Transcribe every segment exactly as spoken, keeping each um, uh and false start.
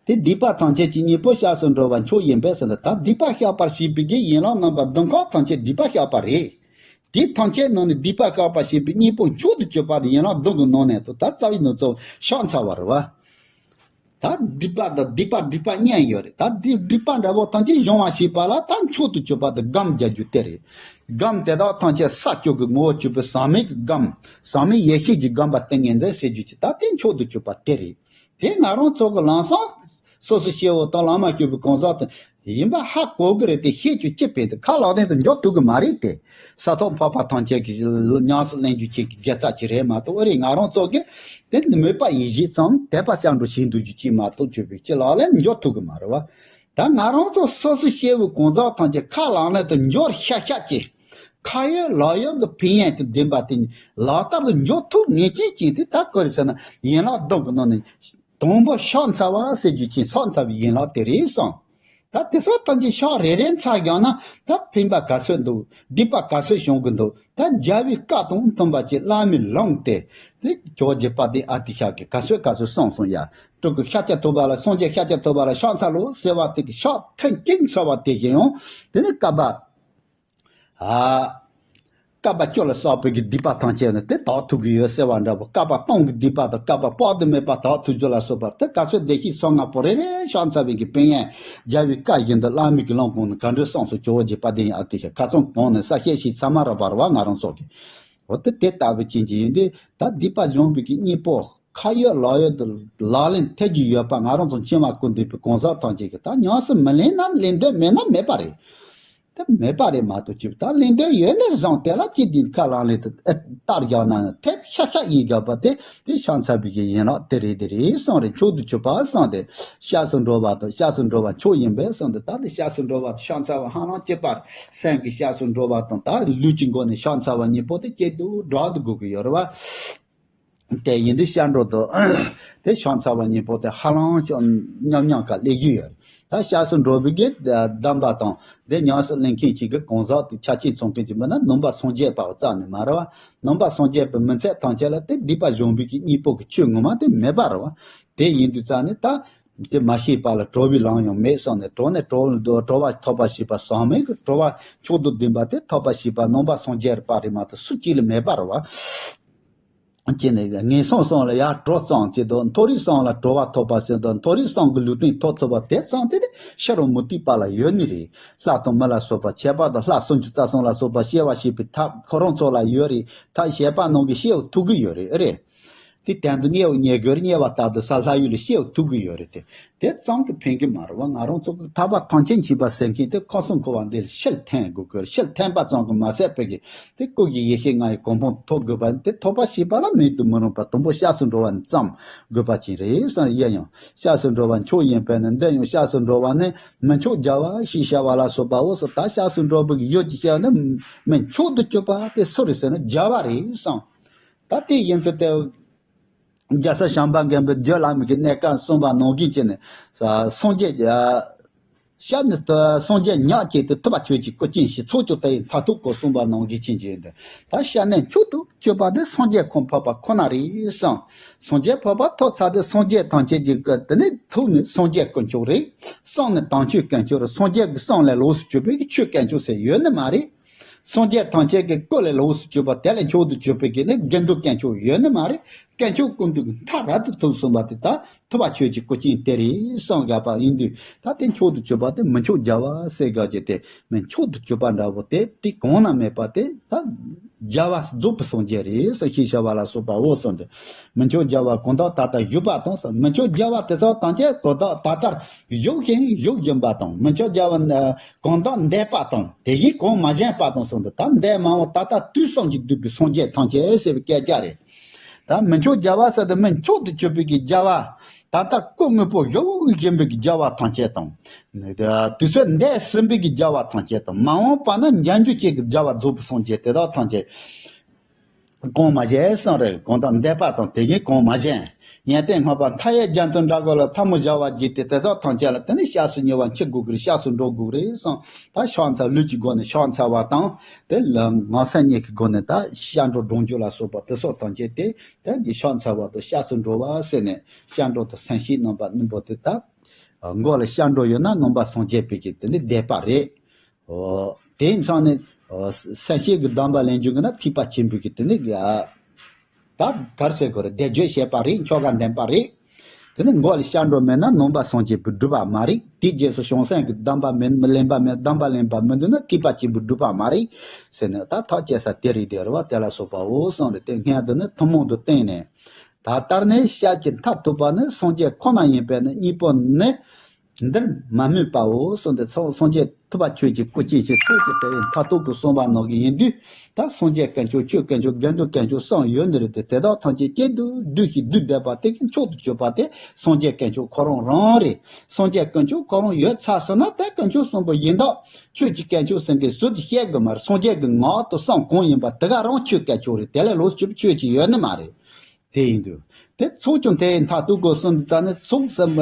དེ་སྡིག་པ་ཐམས་ཅད་ཀྱི་གཉེན་པོ་སྐྱབས་སུ་འགྲོ་བ་མཆོག་ཡིན་པས་ཟེར་ན། ད་སྡིག་པ་བཤགས་པར་བྱེད་པའི་གི་ཡན་ལག་རྣམ་པ་བདུན་ཀ་ཐམས་ཅད་སྡིག་པ་བཤགས་པ་རེད། དེ་ཐམས་ཅད་ནང་ནས་སྡིག་པ་བཤགས་པར་བྱེད་པའི་གཉེན་པོ་མཆོག་ཏུ་གྱུར་པ་དེ་ཡན་ལག་བདུན་གྱི་ནང་ནས་ད་རྩ་བའི་ནང་ཚོ་བཤགས་ཚར་བ་རེད་བ། ད་སྡིག་པ་དང་སྡིག་པ་སྡིག་པ་གཉིས་ཡོད་རེད། ད་སྡིག་སྡིག་པ་འདྲ་བོ་ཐམས་ཅད་སྦྱོང་བ་བྱེད་པ་ལ་ད་མཆོག་ཏུ་གྱུར་པ་དེ་སྒོམ་རྒྱག་རྒྱུ་དེ་རེད། སྒོམ་དེ་དག་ཐམས་ཅད་ས་བཅུ་གི་ངོ་བོ་གྱུར་པའི་ཟག་མེད་ཀྱི་སྒོམ། ཟག་མེད་ཡེ་ཤེས་ཀྱི་སྒོམ་པ་ཏིང་ངེ་འཛིན་ཟེར་རྒྱུ་ཅིག་ད་དེ་མཆོག་ཏུ་གྱུར་པ་དེ་རེད། དེ་ང་རང་ཚོ་གི་ལམ་སང་སོ་སོ་སྐྱེ་བོ་དང་བླ་མ་སྐྱོབ་པའི་གང་ཟག་དེ་ཡིན་པ་ཧ་གོ་གི་རེད། དེ་ཤེས་རྒྱུ་ཅི་ཕན། དེ་ཁ་ལག་ལེན་དུ་འཇོག་ཐུབ་གི་མ་རེད་དེ། ས་ཐོག་འཕགས་པ་ཐམས་ཅད་ཀྱིས་ཉམས་སུ་ལེན་རྒྱུ་ཅིག་གི་དགེ་རྩ་ཅིག་རེད་མ་གཏོགས། ཨ་རེད། ང་རང་ཚོ་གི་དེ་ནི་མོས་པ་ཡིད་བཞིན་ཙམ་དད་པ་སྐྱབས་འགྲོ་བྱེད་འདུག་རྒྱུ་ཅིག་མ་གཏོགས་ཆོས་པའི་ཅི་ལག་ལེན་འཇོག་ཐུབ་གི་མ་རེད་བ། ད་ང་རང་ཚོ་སོ་སོ་སྐྱེ་བོ་གང་ཟག་ཐམས་ཅད་ཁ་ལག་ལེན་དུ་འཇོག་ཤ་ཤ་ཅིག་ཁ་ཡོད་ལག་ཡོད་ཀྱི་ཕན་ཡོན་དུ་ལྡན་པ་དེ་ལག་བསྟར་དུ་འཇོག་ཐུབ་ངེས་ཅན་ཅིག་དེ་ད་ག་རེ་ཟེར་ན། ཡན་ལག་བདུན་གྱི་ནང་ནས་དང་པོ་བཤགས་ཚར་བ་ཟེར་རྒྱུ་ཅིག་བཤགས་ཚར་བའི་ཡན་ལག་དེ་རེད་བསམ། ད་དེ་ཚོ་ཐམས་ཅད་བཤགས་རེ་རེ་ཚར་བཞག་ན་ད་ཕན་པ་ག་ཚོད་འདུག་སྡིག་པ་ག་ཚོད་བྱུང་གི་འདུག་ད་རྒྱལ་བའི་བཀའ་དང་མཐུན་པ་ཅིག་བླ་མའི་ལུང་སྟེ། དེ་ཇོ་བོ་རྗེ་དཔལ་ལྡན་ཨ་ཏི་ཤ་གིས་ག་ཚོད་ག་ཚོད་གསུངས་སོང་ཡ། སྤྲུལ་སྐུ་ཤཱཀྱ་ཐུབ་པ་ལ་སངས་རྒྱས་ཤཱཀྱ་ཐུབ་པ་ལ་བཤགས་ཚར་ལོ་ཟེར་བ་དེ་གི་བཤགས་ཐེངས་གཅིག་ཚར་བ་དེ་བཞིན་ཡང་དེ་ནི་བསྐལ་པ། ཨ། བསྐལ་པ་བཅུ་ལ་བསགས་པའི་གི་སྡིག་པ་ཐམས་ཅད་ནི་དེ་དག་ཐུབ་ཀྱི་ཡོད་ཟེར་བ་འདྲ་པོ། བསྐལ་པ་སྟོང་གི་སྡིག་པ་དང་བསྐལ་པ་དཔག་ཏུ་མེད་པ་དག་ཐུབ་རྒྱུ་ལ་སོགས་པ་དེ་ག་ཚོད་བདེ་སྐྱིད་མཚོ་རྔ་པོ་རེ་རེ་བཤགས་ཚར་བའི་གི་ཕན་ཡོན་རྒྱལ་བའི་བཀའ་བཞིན་དུ་བླ་མའི་གི་ལུང་གོང་ནས་ག་འདྲ་གསུངས་སོང་། ཇོ་བོ་རྗེ་དཔལ་ལྡན་ཨ་ཏི་ཤ་ཁ་ཚང་གོང་ནས་གསལ་བཤད་ཞིག་ཚར་མ་རག་པ་རེད་བ། ང་རང་ཚོ་གི་འོ་དེ་དེ་ལྟ་བུ་ཅན་གྱི་ཡིན་དུས་ད་སྡིག་པ་སྦྱོང་བའི་གི་གཉེན་པོ། ཁ་ཡོད་ལག་ཡོད་དུ་ལག་ལེན་ཐེབས་ཀྱི་ཡོད་པ་ང་རང་ཚོ་འཆིང་བ་ཀུན་ལྡན་པའི་གང་ཟག་ཐམས་ཅད་ཀྱིས་ད་ཉམས་སུ་མི་ལེན་ན་ལེན་འདོད་མེད་ན་མེད་པ་རེད། དེ་མེད་པ་རེད་མ་གཏོགས་ཅིག་ད་ལེན་འདོད་ཡོད་ན་བཟང་། དེ་ལ་ཅི་སྟེ་ཁ་ལག་ལེན་དུ་ཨེ་བསྟར་རྒྱག་ན་ཐེབས་ཤ་ཤ་ཡིན་རྒྱག་པ་དེ་དེ་བཤགས་ཚར་བའི་གི་ཡན་ལག་དེ་རེད། དེ་རེད་བསམ་རེད། མཆོག་ཏུ་གྱུར་པ་བསམ་སྟེ་སྐྱབས་སུ་འགྲོ་བ་དང་སྐྱབས་སུ་འགྲོ་བ་མཆོག་ཡིན་པས་བསམ་སྟེ། ད་དེ་སྐྱབས་སུ་འགྲོ་བ་དང་བཤགས་ཚར་བ་ཧ་ལམ་གཅིག་པ་རེད། སེམས་ཀྱི་སྐྱབས་སུ་འགྲོ་བ་དང་ད་ལུས་ཀྱི་སྒོ་ནས་བཤགས་ཚར་བ་གཉིས་པོ་དེ་གཅིག་ཏུ་འདྲ་འདུག་དགོས་ཀྱི་ཡོད་རེད་བ། དེ་ཡིན་དུས་སྐྱབས་འགྲོ་དང་དེ་བཤགས་ཚར་བ་གཉིས་པོ་དེ་ཧ་ལམ་ཅུང་མཉམ་མཉམ་ག་སླེབས་ཀྱི་ཡོད། ད་སྐྱབས་སུ་འགྲོ་བའི་གི་གདམས་པ་དང་དེ་ཉམས་སུ་ལེན་མཁན་ཅིག་གི་གང་ཟག་དེ་ཆ་རྐྱེན་ཚང་མཁན་ཅིག་མིན་ན་ནང་པ་སངས་རྒྱས་པ་རྩ་ནས་མ་རེད་བ། ནང་པ་སངས་རྒྱས་པའི་མི་ཚད་ཐམས་ཅད་ལ་དེ་སྡིག་པ་སྦྱོང་བའི་གི་གཉེན་པོ་གི་ཆོས་ངོ་མ་དེ་མེད་པ་རེད་བ། དེ་ཡིན་དུས་རྩ་ནས་ད་དེ་མ་ཤེས་པ་ལ་གྲོལ་བའི་ལམ་ཡང་མེད་བསམ་ནས། གྲོལ་ནས་གྲོལ་གྲོལ་བ་ཐོབ་པ་ཞེས་པ་ཟག་མེད་ཀྱི་གྲོལ་བ་མཆོག་ཏུ་ལྡན་པ་དེ་ཐོབ་པ་ཞེས་པ་ནང་པ་སངས་རྒྱས་པ་རེད་མ་གཏོགས་སུ་གཅིག་ལ་མེད་པ་རེད་བ། ཅེས་ནས་ངན་སོང་གསུམ་ལ་ཡར་གྲོལ་ཙམ་ཅིག་དང་། མཐོ་རིས་གསུམ་ལ་གྲོལ་བ་ཐོབ་པ་ཅིག་དང་། མཐོ་རིས་གསུམ་གྱི་ལུས་རྟེན་ཐོབ་ཐུབ་པ་དེ་ཙམ་དེ་ནི་ཕྱི་རོལ་མུ་སྟེགས་པ་ལ་ཡོད་ནི་རེད། ལྷ་དང་མི་ལ་སོགས་པ་ཁྱད་པར་དུ་ལྷ་སུམ་ཅུ་རྩ་གསུམ་ལ་སོགས་པ་སྐྱེ་བ་སྐྱེས་པའི་ཐབས་ཁོ་རང་ཚོ་ལ་ཡོད་རེད། ཐབས་བྱེད་པ་རྣམས་ཀྱིས་སྐྱེ་བ་ཐུབ་ཀྱི་ཡོད་རེད། ཨེ་རེད། དེ་དོན་དུ་དམྱལ་བ་དམྱལ་གྱི་དམྱལ་བ་ལྟར་དུ་ས་ལྷ་ཡུལ་ལ་སྐྱེ་བ་ཐུབ་ཀྱི་ཡོད་རེད་དེ། དེ་ཙམ་གྱིས་ཕན་གྱི་མ་རེད་བ། ང་རང་ཚོ་གི་ཐར་པ་ཐམས་ཅད་མཁྱེན་པ་ཟེར་མཁན་དེ་ཁམས་གསུམ་འཁོར་བ་འདི་ལ་ཕྱིར་འཐེན་དགོས་ཀྱི་རེད། ཕྱིར་འཐེན་པ་ཙམ་གྱིས་མ་ཟད་པའི་གི་དེ་སྐུ་གི་ཡེ་ཤེས་ལྔ་ཡི་གོ་འཕང་ཐོབ་དགོས་པ་དེ་ཐོབ་པ་ཞེས་པ་ལ་མེད་དུ་མི་རུང་བ་དང་པོ་སྐྱབས་སུ་འགྲོ་བ་ནི་ཙམ་དགོས་པ་ཅིག་རེད་བསམ། ཡིན་ཡང་སྐྱབས་སུ་འགྲོ་བ་མཆོག་ཡིན་པས་ན། འདི་ཡང་སྐྱབས་སུ་འགྲོ་བ་ནི་མི་མཆོག་རྒྱལ་བ་ཞེས་བྱ་བ་ལ་སོགས་པའོ་ཟེར། ད་སྐྱབས་སུ་འགྲོ་བའི་གི་ཡུལ་གྱི་སྐྱབས་ནི་མི་མཆོག་ཏུ་གྱུར་པ་དེ་སུ་རེད་ཟེར་ན་རྒྱལ་བ་རེད་བསམ། ད་དེ་ཡིན་ཚུལ་དེ། རྒྱལ་སྲས་བྱམས་པ་མགོན་པོས་རྒྱུད་བླ་མའི་གི་གནས་སྐབས་གསུངས་པ་ནང་བཞིན་བྱས་ནས། སངས་རྒྱས་ཀྱི་སྐྱབས་ནི་སངས་རྒྱས་ཉག་གཅིག་ཏུ་ཐུབ་པ་ཆོས་ཀྱི་སྐུ་ཅན་ཞིག་ཚོགས་ཀྱང་དེ་ཡི་མཐར་ཐུག་གོ་གསུངས་པ་ནང་བཞིན་བྱས་བྱས་ཏེ། ད་སྐྱབས་གནས་མཆོག་ཏུ་གྱུར་པ་དེ་སངས་རྒྱས་ཁོང་འཕགས་པ་ཁོ་ན་རེད་བསམ། སངས་རྒྱས་འཕགས་པ་ཐོབ་ཚར་དུས་སངས་རྒྱས་ཐམས་ཅད་ཀྱི་སྐུ་དེ་ནི་ཐུགས་ནི་སངས་རྒྱས་དཀོན་མཆོག་རེད། གསུང་ནི་དམ་ཆོས་དཀོན་མཆོག་རེད། སངས་རྒྱས་ཀྱི་གསུང་ལས་ལོགས་སུ་གྱུར་པའི་ཆོས་དཀོན་མཆོག་ཟེར་ཡོད་ནི་མ་རེད། སངས་རྒྱས་ཐམས་ཅད་ཀྱི་སྐུ་ལས་ལོགས་སུ་གྱུར་པ་དེ་ལས་མཆོག་ཏུ་གྱུར་པའི་གི་ནི་དགེ་འདུན་དཀོན་མཆོག་ཡོད་ནི་མ་རེད། དཀོན་མཆོག་ཀུན་འདུས་ཀྱི་མཐའ་རབ་ཏུ་ཐོབ་གསུངས་པ་དེ་ད་ཐུབ་པ་ཆོས་ཀྱི་སྐུ་ཅན་དེ་རེད་བསམ་བཞག་པ་ཡིན་དུས། ད་དེ་མཆོག་ཏུ་གྱུར་པ་དེ་མི་མཆོག་རྒྱལ་བ་ཟེར་བཞག་རྒྱུ་དེ་མི་མཆོག་ཏུ་གྱུར་པ་འདྲ་བོ་དེ་དེ་གང་ན་མེད་པ་དེ་ད་རྒྱལ་བ་རྫོགས་པའི་སངས་རྒྱས་རེད་ཟེར་ཞེས་བྱ་བ་ལ་སོགས་པའོ་གསུངས་ཏེ། མི་མཆོག་རྒྱལ་བ་གང་དག་ད་ལྟར་བཞུགས་པ་དང་ཟེར། མི་མཆོག་རྒྱལ་བ་དེ་ཚོ་ཐམས་ཅད་གང་དག་ད་ལྟར་བཞུགས་ཤིང་བཞུགས་བཞིན་པ་དང་། མི་མཆོག་རྒྱལ་བ་གང་དག་འདས་པ་དང་དེ་བཞིན་གང་མ་བཞེངས་པ་དང་གསུངས་ཏེ། ད་འདས་མ་འོངས་ད་ལྟ་དུས་གསུམ་གྱི་འདུས་པའི་སངས་རྒྱས་ཐམས་ཅད་ཟེར་བའི་སྐད་ཆ་རེད། ད་མི་མཆོག་རྒྱལ་བ་ཟེར་དུས་མི་མཆོག་ཏུ་གྱུར་པའི་གི་རྒྱལ་བ། ད་ལྟ་སྐུ་དངོས་པོ་བཞུགས་བཞིན་པའི་གི་རྒྱལ་བ་ཐམས་ཅད་དང་། དུས་ཚོད་འདས་ཟིན་པའི་གི་རྒྱལ་བ་ཐམས་ཅད་དང་། མ་འོངས་པ་ན་འབྱུང་འགྱུར་ཅན་གྱི་རྒྱལ་བ་རྫོགས་པའི་སངས་རྒྱས་དེ་དག་ཐམས་ཅད་གང་མ་བཞེངས་གསུངས་རེད། གང་དག་འདས་པ་དང་དེ་བཞིན་གང་མ་བཞེངས། ཡོན་ཏན་བསྔགས་པ་མཐའ་ཡས་རྒྱ་མཚོའི་འགྲམ་ལ་ཐལ་མོ་སྦྱར་བ་བགྱིས་ཏེ་དེ་ཚོ་ཐམས་ཅད་ལ་དེ་ནི་སྐྱབས་སུ་ཉེ་བར་མཆི་དགོས་ཀྱི་རེད། སྐྱབས་སུ་འགྲོ་དགོས་ཀྱི་རེད་གསུངས། ད་ཕྱག་འཚལ་ལུས་ཀྱི་སྒོ་ནས་ཕྱག་འཚལ་བ་དང་དེ་ལ་ངག་སེམས་གཉིས་ཀྱི་སྒོ་ནས་ད་སྐྱབས་འགྲོ་སྒྲུབ་རྒྱུ་ལ་སོགས་པ་དེ་ཚོ་ཐམས་ཅད་དེ་དེ་ནི་ཕྱག་འཚལ་བ་དང་སྐྱབས་སུ་འགྲོ་བ་ཟེར་ནས་སྐྱབས་འགྲོ་དང་སེམས་བསྐྱེད་རྣམ་པ་གཉིས་པོ་དེ་ད། མགོ་ལ་སྐྱབས་འགྲོ་ཡོད་ན་ནང་པ་སངས་རྒྱས་པའི་གི་དེ་ནི་བཟླས་པ་རེད། ཨོ། དེ་ཡིན་ཙང་ནི། ཨོ། སེམས་བསྐྱེད་ཀྱི་སྡོམ་པ་ལེན་རྒྱུ་གི་ན་ཐེག་པ་ཆེན་པོའི་གི་དེ་ནི་ག་ད་གར་ཟེར་དགོས་རེད། བཟླས་བརྗོད་བྱས་པ་རེད། ཆོ་ག་འདོན་པ་རེད། དེ་ནི་མགོ་ལ་སྐྱབས་འགྲོ་མེད་ན་ནང་པ་སངས་རྒྱས་པའི་སྒྲུབ་པ་མ་རེད། དེའི་རྗེས་སུ་བྱང་སེམས་ཀྱི་སྡོམ་པ་མིན་ལེན་པ་མིན་སྡོམ་པ་ལེན་པ་མི་འདུག་ན་ཐེག་པ་ཆེན་པོའི་སྒྲུབ་པ་མ་རེད། ཟེར་ནས་ད་ཐག་བཅད་ས་དེ་རེད་དེ་རེད་བ། དེ་ལ་སོགས་པའོ་གསུངས་རེད། དེ་སྔོན་དུ་ནི་ཐུན་མོང་དུ་བསྟན་ནས། ད་ལྟར་ནི་སྐྱབས་ཀྱི་མཐར་ཐུག་པ་ནི་སངས་རྒྱས་ཁོ་ན་ཡིན་པས་ནི་གཉིས་པོ་ནི། འདིར་མ་སྨོས་པའོ་གསུངས་ཏེ། སངས་སངས་རྒྱས་ཐུབ་པ་ཆོས་ཀྱི་སྐུ་སྐྱེ་ཞིང་ཚོགས་ཀྱི་དེ་ཡི་མཐར་ཐུག་ཏུ་གསུངས་པ་ནང་བཞིན་ཡིན་དུས། ད་སངས་རྒྱས་དཀོན་མཆོག་ཆོས་དཀོན་མཆོག་དགེ་འདུན་དཀོན་མཆོག་གསུམ་ཡོད་ནི་རེད་དེ། དེ་དག་ཐམས་ཅད་སྐྱེ་དུས་བསྡུས་ཤིང་བསྡུས་བསྡད་པ་དེ་གི་མཆོག་ཏུ་གྱུར་པ་དེ་སངས་རྒྱས་དཀོན་མཆོག་ཁོ་རང་རང་རེད། སངས་རྒྱས་དཀོན་མཆོག་ཁོ་རང་ཡོད་ཚར་སོང་ན་ད་དཀོན་མཆོག་གསུམ་པོ་ཡིན་དུས་ཆོས་ཀྱི་དཀོན་མཆོག་ཟེར་མཁན་ཟུར་དུ་བཤད་དགོས་མ་རེད། སངས་རྒྱས་ཀྱི་ངག་དང་གསུང་གང་ཡིན་པ་དེ་ག་རང་ཆོས་དཀོན་མཆོག་རེད། དེ་ལས་ལོགས་སུ་ཆོས་ཅིག་ཡོད་ནི་མ་རེད། དེ་ཡིན་དུས། དེ་ཚོགས་ཀྱང་དེ་ཡི་མཐར་ཐུག་གོ་གསུངས་དུས་ཙ་ནི་ཚོགས་ཟེར་བ།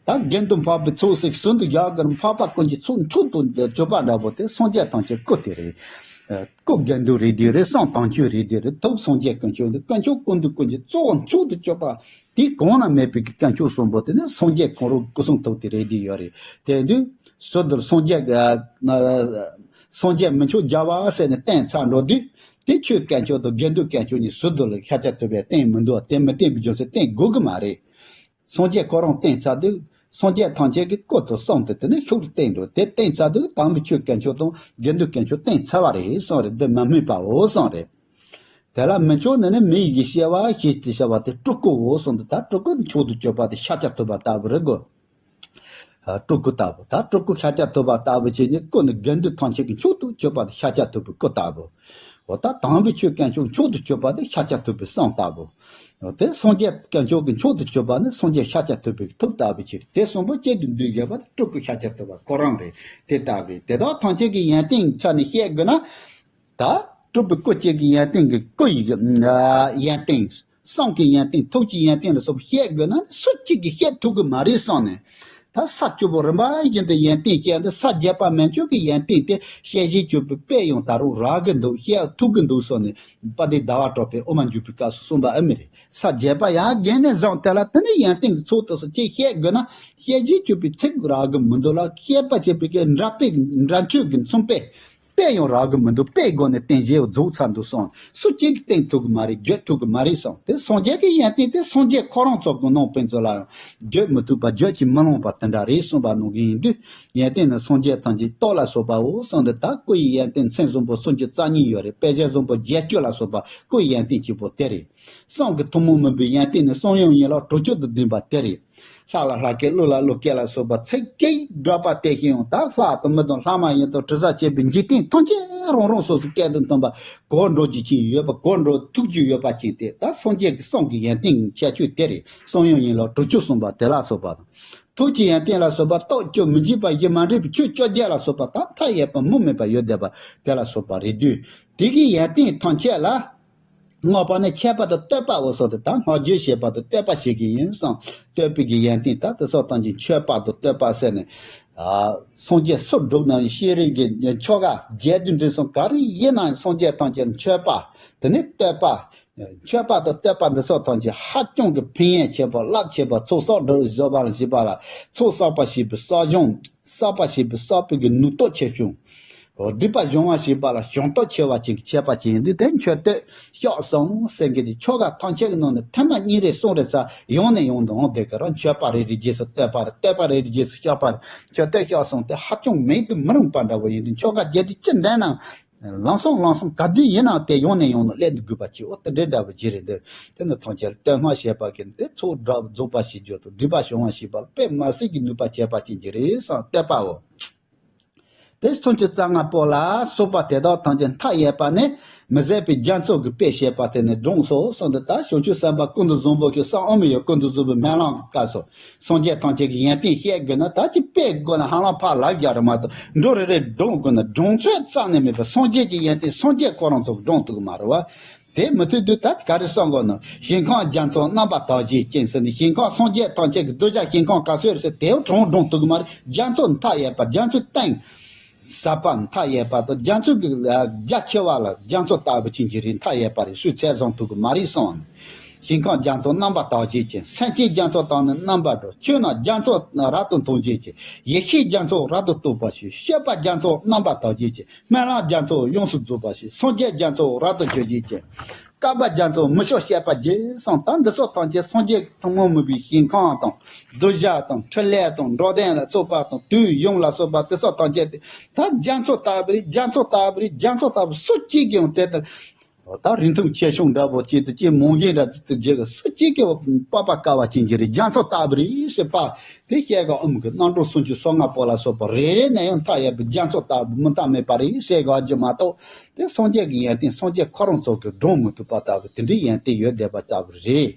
ད་དགེ་འདུན་འཕགས་པའི་ཚོགས་ཟེར་ཟུར་དུ་བཞག་གི་རུང་འཕགས་པ་ཀུན་གྱི་ཚོགས་མཆོག་ཏུ་གྱུར་པ་འདྲ་པོ་དེ་སངས་རྒྱས་ཐམས་ཅད་སྐུ་དེ་རེད། སྐུ་དགེ་འདུན་རེད་དེ་རེད། གསུང་དམ་ཆོས་རེད་དེ་རེད། ཐུགས་སངས་རྒྱས་དཀོན་མཆོག་འདི་དཀོན་མཆོག་ཀུན་འདུས་ཀུན་གྱི་གཙོ་བོ་མཆོག་ཏུ་གྱུར་པ་དེ་གང་ན་མེད་པའི་དཀོན་མཆོག་གསུམ་པོ་དེ་ནི་སངས་རྒྱས་གང་རུང་སྐུ་གསུང་ཐུགས་དེ་རེད་དེ་ཡོད་རེད། དེ་དུས་ཟུར་དུ་སངས་རྒྱས་ཀྱི་སངས་རྒྱས་མི་མཆོག་རྒྱལ་བ་ཟེར་ནས་བསྟན་ཚར་འགྲོ་དུས། དེ་ཆོས་དཀོན་མཆོག་དང་དགེ་འདུན་དཀོན་མཆོག་གཉིས་ཟུར་དུ་ལ་ཤཱཀྱ་ཐུབ་པས་བསྟན་མི་འདུག་དེ་མི་བསྟན་པའི་རྒྱུ་མཚན་བསྟན་དགོས་ཀྱི་མ་རེད། སངས་རྒྱས་ཁོ་རང་བསྟན་ཚར་དུས་སངས་རྒྱས་ཐམས་ཅད་ཀྱི་སྐུ་དང་གསུང་དེ་དེ་ནས་ཤུགས་བསྟན་འགྲོ། དེ་བསྟན་ཚར་དུས་དམ་པའི་ཆོས་དཀོན་མཆོག་དང་དགེ་འདུན་དཀོན་མཆོག་བསྟན་ཚར་བ་རེད་གསུངས་རེད། འདི་མ་སྨོས་པའོ་གསུངས་རེད། དེ་ལ་མི་མཆོག་ནི་ནི་མི་ཡི་གི་སྐྱེ་བ་ཞེས་བྱ་བ་དེ་སྤྲུལ་སྐུའོ་གསུངས་འདུག་ད་སྤྲུལ་སྐུ་ནི་མཆོག་ཏུ་གྱུར་པ་དེ་ཤཱཀྱ་ཐུབ་པ་ལྟ་བུ་རེད་གོ། སྤྲུལ་སྐུ་ལྟ་བུ། ད་སྤྲུལ་སྐུ་ཤཱཀྱ་ཐུབ་པ་ལྟ་བུ་བྱས་ནས་སྐུ་ནི་དགེ་འདུན་ཐམས་ཅད་ཀྱི་མཆོག་ཏུ་གྱུར་པ་དེ་ཤཱཀྱ་ཐུབ་པའི་སྐུ་ལྟ་བུ། འོ་ད་དམ་པའི་ཆོས་དཀོན་མཆོག་མཆོག་ཏུ་གྱུར་པ་དེ་ཤཱཀྱ་ཐུབ་པའི་གསུང་ལྟ་བུ། འོ་དེ་སངས་རྒྱས་དཀོན་མཆོག་གི་མཆོག་ཏུ་གྱུར་པ་ནི་སངས་རྒྱས་ཤཱཀྱ་ཐུབ་པའི་ཐུགས་ལྟ་བུ་ཕྱིར། དེ་གསུམ་པོ་གཅིག་ཏུ་འདུས་བཞག་པ་དེ་སྤྲུལ་སྐུ་ཤཱཀྱ་ཐུབ་པ་ཁོ་རང་རེད། དེ་ལྟ་བུའི་དེ་དག་ཐམས་ཅད་ཀྱི་ཡོན་ཏན་ཆ་ནས་བཤད་དགོས་ན། ད་སྤྲུལ་པའི་སྐུ་གཅིག་གི་ཡོན་ཏན་གྱི་སྐུ་ཡི་ཡོན་ཏན། གསུང་གི་ཡོན་ཏན། ཐུགས་ཀྱི་ཡོན་ཏན་ལ་སོགས་བཤད་དགོས་ན་སུ་གཅིག་གིས་བཤད་ཐུབ་ཀྱི་མ་རེད་བསམ་ནས། ད་ས་བཅུ་པོ་རིམ་པ་བཞིན་དུ་ཡོན་ཏན་བཤད་འདི་ས་བརྒྱད་པ་མན་ཆད་ཀྱི་ཡོན་ཏན་དེ་བཤད་བཞིན་སྤྱོད་པའི་དཔེ་ཡང་ད་རུང་རག་གི་འདུག་བཤད་ཐུབ་ཀྱི་འདུག་བསམ་ནས་དཔལ་ལྡན་ཟླ་བ་གྲགས་པས་དབུ་མ་འཇུག་པའི་སྐབས་སུ་གསུངས་པ་ཨེ་མི་རེད། ས་བརྒྱད་པ་ཡར་རྒྱས་ནས་བཟུང་དེ་ལ་དེ་ནས་ཡོན་ཏན་གྱི་ཚོགས་དེ་ཚོ་ཅིག་བཤད་དགོས་ན་བཤད་བཞིན་སྤྱོད་པའི་ཚིག་རག་གི་མི་འདུག་ལ་བཤད་པ་བྱེད་པའི་གི་འདྲ་དཔེ་འདྲ་མཆོད་ཀྱི་མཚུངས་དཔེ། དཔེ་ཡང་རག་གི་མི་འདུག་དཔེའི་སྒོ་ནས་བསྟན་བྱའི་རྫོགས་ཚར་འདུག་གསུངས། སུ་གཅིག་གིས་བསྟན་ཐུབ་ཀྱི་མ་རེད། བརྗོད་ཐུབ་ཀྱི་མ་རེད་གསུངས། དེ་སངས་རྒྱས་ཀྱི་ཡོན་ཏན་དེ་སངས་རྒྱས་ཁོ་རང་ཚོ་གི་ནང་ཕན་ཚུན་ལ་ཡང་བརྗོད་མི་ཐུབ་པ་བརྗོད་ཀྱིས་མི་ལང་བ་དེ་འདྲ་རེད་གསུངས་པ་ནང་བཞིན་ཡིན་དུས། ཡོན་ཏན་ནི་སངས་རྒྱས་ཐམས་ཅད་སྟོབས་ལ་སོགས་པའོ་གསུངས་ཏེ། ད་སྐུ་ཡི་ཡོན་ཏན་མཚན་གསུམ་པོ་སུམ་ཅུ་རྩ་གཉིས་ཡོད་རེད། དཔེ་བྱད་གསུམ་པོ་བརྒྱད་ཅུ་ལ་སོགས་པ་སྐུ་ཡི་ཡོན་ཏན་གཅིག་པོ་དེ་རེད། གསུང་གི་ཐུན་མོང་མིན་པའི་ཡོན་ཏན་ནི་གསུང་དབྱངས་ཡན་ལག་དྲུག་ཅུ་དང་ལྡན་པ་དེ་རེད། ལྷ་ལ་ལྷ་སྐད། ཀླུ་ལ་ཀླུ་སྐད་ལ་སོགས་པ་ཚིག་གཅིག་བསྒྲགས་པ་དེ་བཞིན་ཡང་ད་ལྷ་དང་མི་དང་ལྷ་མ་ཡིན་དང་དྲི་ཟ་བཅས་པའི་འཇིག་རྟེན་ཐམས་ཅད་རང་རང་སོ་སོའི་སྐད་དང་མཐུན་པ་གོ་འགྲོ་རྒྱུ་ཅན་ཡོད་པ། གོ་འགྲོ་ཐུབ་རྒྱུ་ཡོད་པ་ཅན་དེ་ད་སངས་རྒྱས་ཀྱི་གསུང་གི་ཡོན་ཏན་གྱི་ཁྱད་ཆོས་དེ་རེད། གསུང་དབྱངས་ཡན་ལག་དྲུག་ཅུ་གསུངས་པ་དེ་ལ་སོགས་པ་དང་། ཐུགས་ཀྱི་ཡོན་ཏན་ལ་སོགས་པ་རྟོག་བཅས་མི་འཇིགས་པ་ཞེས་མ་འདྲེས་པའི་ཆོས་བཅོ་བརྒྱད་ལ་སོགས་པ་དང་མཐའ་ཡས་པ་མུ་མེད་པ་ཡོད་བསྡད་པ་དེ་ལ་སོགས་པ་རེད་དུས། དེ་གི་ཡོན་ཏན་ཐམས་ཅད་ལ། བསྔགས་པ་ནི་མཆོད་པ་དང་བསྟོད་པའོ་གསུངས་ཏེ། ད་བསྔགས་བརྗོད་བྱེད་པ་དང་བསྟོད་པ་བྱེད་ཀྱི་ཡིན་གསུངས། བསྟོད་པའི་གི་ཡོན་ཏན་ད་དེ་སོགས་ཐམས་ཅད་མཆོད་པ་དང་བསྟོད་པ་ཟེར་ནས། ཨ། སངས་རྒྱས་སུ་བསྒྲུབས་ན་ཤེས་རིག་གི་ཆོ་ག་རྒྱས་བསྡུས་འབྲིང་གསུམ་ག་རེ་ཡིན་ནའང་སངས་རྒྱས་ཐམས་ཅད་མཆོད་པ། དེ་ནས་བསྟོད་པ། མཆོད་པ་དང་བསྟོད་པ་འདི་སོགས་ཐམས་ཅད་ཧ་ཅང་གི་ཕན་ཡོན་ཆེ་བ། རླབས་ཆེ་བ། ཚོགས་བསགས་སྒྲུབ་བཟོད་པ་ལ་བྱེད་པ་ལ། ཚོགས་བསགས་པ་བྱེད་པའི་བསགས་སྦྱོང་། བསགས་པ་བྱེད་པའི་བསགས་པའི་གི་ནུས་སྟོབས་ཆེ་ཆུང་། སྒྲིབ་པ་སྦྱོང་བ་བྱེད་པ་ལ་སྦྱོང་སྟོབས་ཆེ་བ་ཅན་གྱི་མཆོད་པ་ཅན་ཡིན་དུས། དེ་མཆོད་བསྟོད་བཤགས་གསུམ་ཟེར་མཁན་དེ་ཆོ་ག་ཐམས་ཅད་ཀྱི་ནང་ནས་ཐེངས་མ་གཉིས་རེ་གསུམ་རེ་ཙམ་ཡང་ནས་ཡང་དུ་འོང་བསྡད་ཀྱི་རེད། མཆོད་པ་རེ་རེའི་རྗེས་སུ་བསྟོད་པ་རེ། བསྟོད་པ་རེ་རེའི་རྗེས་སུ་བཤགས་པ་རེ། མཆོད་བསྟོད་བཤགས་གསུམ་དེ་ཧ་ཅང་མེད་དུ་མི་རུང་པ་འདྲ་བོ་ཡིན་དུས། ཆོ་ག་རྒྱས་བསྡུས་ཅི་འདྲ་ནའང་ལམ་སང་ལམ་སང་ག་དུས་ཡིན་ནའང་དེ་ཡང་ནས་ཡང་དུ་སླེབས་འདུག་དགོས་པ་ཅིག་འོ་དེ་འདྲའི་འདྲ་བོ་ཅིག་རེད་འདུག་དེ་ནི་ཐམས་ཅད་བསྟོད་བསྔགས་བྱེད་པ་གི་དེ་ཚོགས་སྒྲུབ་རྫོགས་པ་ཞེས་བརྗོད་དོ། སྒྲིབ་པ་སྦྱོང་བ་ཞེས་པ་ལ་དཔེ་མ་སྲིད་ཀྱི་ནུས་པ་ཆེ་བ་ཅན་གྱི་རེད་གསུངས། བསྟོད་པའོ། དེ་སུམ་ཅུ་རྩ་ལྔ་པོ་ལ་སོགས་པ་དེ་དག་ཐམས་ཅད་མཐའ་ཡས་པ་ནི་མི་ཟད་པའི་རྒྱ་མཚོ་གི་དཔེ་བྱས་པ་དེ་ནི་བགྲངས་སོ་གསུངས་ཏེ། ད་བྱང་ཆུབ་སེམས་དཔའ་ཀུན་ཏུ་བཟང་པོ་ཁྱོད་སམ་ཨོཾ་ཡོད། ཀུན་ཏུ་བཟང་པོའི་སྨོན་ལམ་གྱི་སྐབས་སུ་སངས་རྒྱས་ཐམས་ཅད་ཀྱི་ཡོན་ཏན་བཤད་དགོས་ན་ད་ཅི་དཔེ་དགོས་ན་ཧ་ལམ་ཕར་ལབ་རྒྱག་རེད་མ་གཏོགས། འགྲོ་རེ་རེ་བགྲངས་དགོས་ན་བགྲངས་ཚོད་རྩ་ནས་མེད་པ། སངས་རྒྱས་ཀྱི་ཡོན་ཏན་སངས་རྒྱས་ཁོ་རང་ཚོ་བགྲངས་ཐུབ་ཀྱི་མ་རེད་བ། དེ་མི་ཐུབ་དུས་ད་ག་རེ་གསུང་དགོས་ནོ། ཞིང་ཁམས་རྒྱ་མཚོ་རྣམ་པར་དག་བྱེད་ཅིང་ཟེར་ནས། ཞིང་ཁམས་སངས་རྒྱས་ཐམས་ཅད་ཀྱི་གདུལ་བྱ་ཞིང་ཁམས་ག་ཚོད་རེད་ཟེར་དེའུ་གྲངས་སྒྲོངས་ཐུབ་ཀྱི་མ་རེད། རྒྱ་མཚོ་མཐའ་ཡས་པ། རྒྱ་མཚོའི་སྟེང་ཟབ་པ་མཐའ་ཡས་པ་དང་། རྒྱ་མཚོ་གི་རྒྱ་ཆེ་བ་ལ་རྒྱ་མཚོ་ལྟ་བུ་ཅན་གྱི་རིགས་མཐའ་ཡས་པ་རེད། སུས་ཚད་བཟུང་ཐུབ་ཀྱི་མ་རེད་གསུངས། ཞིང་ཁམས་རྒྱ་མཚོ་རྣམ་པར་དག་བྱེད་ཅིང་། སེམས་ཅན་རྒྱ་མཚོ་དང་ནི་རྣམ་པར་འགྲོགས། ཆོས་རྣམས་རྒྱ་མཚོ་རབ་ཏུ་མཐོང་བྱེད་ཅིང་། ཡེ་ཤེས་རྒྱ་མཚོ་རབ་ཏུ་རྟོགས་པར་བྱེད། སྤྱོད་པ་རྒྱ་མཚོ་རྣམ་པར་དག་བྱེད་ཅིང་། སྨོན་ལམ་རྒྱ་མཚོ་ཡོངས་སུ་རྫོགས་པར་བྱེད། སངས་རྒྱས་རྒྱ་མཚོ་རབ་ཏུ་བྱེད་བྱེད་ཅིང་། བསྐལ་པ་རྒྱ་མཚོ་མི་ཤོར་སྤྱད་པ་རྒྱས་གསུངས། ད་འདི་སོགས་ཐམས་ཅད་སངས་རྒྱས་ཐུན་མོང་མིན་པའི་ཞིང་ཁམས་དང་། གདུལ་བྱ་དང་། འཕྲིན་ལས་དང་། འགྲོ་དོན་ལ་སོགས་པ་དང་། དུས་ཡུན་ལ་སོགས་པ་དེ་སོགས་ཐམས་ཅད་དེ་ད་རྒྱ་མཚོ་ལྟ་བུ་རེད། རྒྱ་མཚོ་ལྟ་བུ་རེད། རྒྱ་མཚོ་ལྟ་བུ་སུ་གཅིག་ཀྱང་དེ་ལྟར་ད་རིང་ཐུང་ཆེ་ཆུང་འདྲ་པོ་གཅིག་ཏུ་གཅིག་མང་ཞན་འདྲ་ཙིག་ཙིག་བརྗོད་གི། སུ་གཅིག་གིས་དཔག་པ་དཀའ་བ་ཅན་གྱི་རེད། རྒྱ་མཚོ་ལྟ་བུ་རེད་ཟེར་བ་དེ་བཤད་གི། ཨོཾ་གི་རྣམ་གྲངས་སུམ་ཅུ་སོ་ལྔ་པོ་ལ་སོགས་པ་རེ་རེ་ནས་ཡང་མཐའ་ཡས་པའི་རྒྱ་མཚོ་ལྟ་བུ་མི་མཐའ་མེད་པ་རེད་ཟེར་གི་རྒྱུ་མ་གཏོགས། དེ་སངས་རྒྱས་ཀྱི་ཡོན་ཏན་སངས་རྒྱས་ཁོ་རང་ཚོ་གིས་སྒྲུབ་མི་ཐུབ་པ་ལྟ་བུ་དེ་འདྲའི་ཡོན་ཏན་ཡོད་བསྡད་པ་ལྟ་བུ་རེད།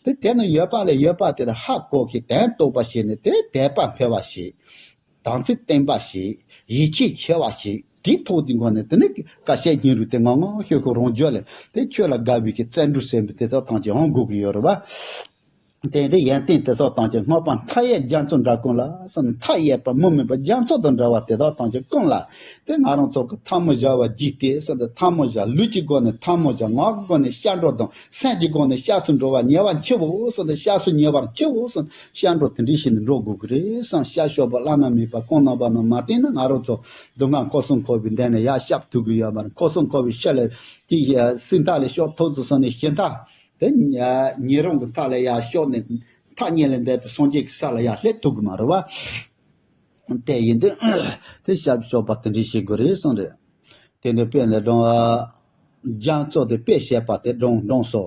དེ་དེ་ནི་ཡོད་པ་ལས་ཡོད་པ་དེ་ལ་ཧ་གོ་གི། དོན་རྟོགས་པ་བྱས་ནས་དེ་དད་པ་འཕེལ་བ་བྱེད། དམ་ཚིག་བརྟན་པ་བྱེད། ཡིད་ཆེས་ཆེ་བ་བྱེད། དེའི་ཐོག་གི་སྒོ་ནས་དེ་ནི་ཀ་ཤའི་སྙིང་རུས་དེ་ངང་ངང་ཤོད་ཁོ་རང་རྒྱུད་ལ་དེ་ཆོས་ལ་དགའ་བའི་གི་བརྩོན་འགྲུས་ཟེར་བའི་དེ་དག་ཐམས་ཅད་འོང་དགོས་ཀྱི་ཡོད་རེད་བ། དེ་འདི་ཡོན་ཏན་དེ་སོགས་ཐམས་ཅད་སྔགས་པ་མཐའ་ཡས་རྒྱ་མཚོ་འདྲ་ཀུན་ལ་གསུངས་ནས། མཐའ་ཡས་པ་མུ་མེད་པ་རྒྱ་མཚོ་དང་འདྲ་བ་དེ་དག་ཐམས་ཅད་ཀུན་ལ། དེ་ང་རང་ཚོ་གི་ཐལ་མོ་སྦྱར་བ་རྒྱུད་སྡེ་ཟེར་ཏེ། ཐལ་མོ་སྦྱར། ལུས་ཀྱི་སྒོ་ནས་ཐལ་མོ་སྦྱར། ངག་གི་སྒོ་ནས་སྐྱབས་འགྲོ་དང་། སེམས་ཀྱི་སྒོ་ནས་སྐྱབས་སུ་འགྲོ་བ་ཉེ་བར་མཆིའོ་གསུངས་ཏེ། སྐྱབས་སུ་ཉེ་བར་མཆིའོ་གསུངས། སྐྱབས་འགྲོ་དེ་འདྲའི་ཞིག་ནས་འགྲོ་དགོས་ཀྱི་རེད་གསུངས། སྐྱབས་ཞུ་བ་བླ་ན་མེད་པ་གང་རྣམ་པ་རྣམས་མ་བསྟེན་ན། ང་རང་ཚོ་སྡུག་བསྔལ་འཁོར་གསུམ་འཁོར་བའི་མདུན་ནས་ཡར་སྐྱབས་ཐུབ་ཀྱི་ཡོད་མ་རེད། འཁོར་གསུམ་འཁོར་བའི་ཕྱི་ལ་ཅིག་སྲིད་མཐའ་ལས་ཕྱོགས་ཐུབ་ཚུལ་སོང་ནས། ཞི་མཐའ་དེ་ཉེ་རང་གི་མཐའ་ལ་ཡར་ཕྱོགས་ནས་མཐའ་གཉིས་ལས་འདས་པའི་སངས་རྒྱས་ཀྱི་ས་ལ་ཡར་སླེབས་ཐུབ་ཀྱི་མ་རེད་བ། དེ་ཡིན་དུས་དེ་སྐྱབས་སུ་འགྲོ་བ་དེ་འདྲའི་བྱེད་དགོས་རེད་གསུངས་རེད། དེ་ནས་དཔེ་ནས་སྒྲུང་བ། རྒྱ་མཚོ་དེ་དཔེ་བཤད་པ་དེ་སྒྲུང་སྒྲུང་སོ།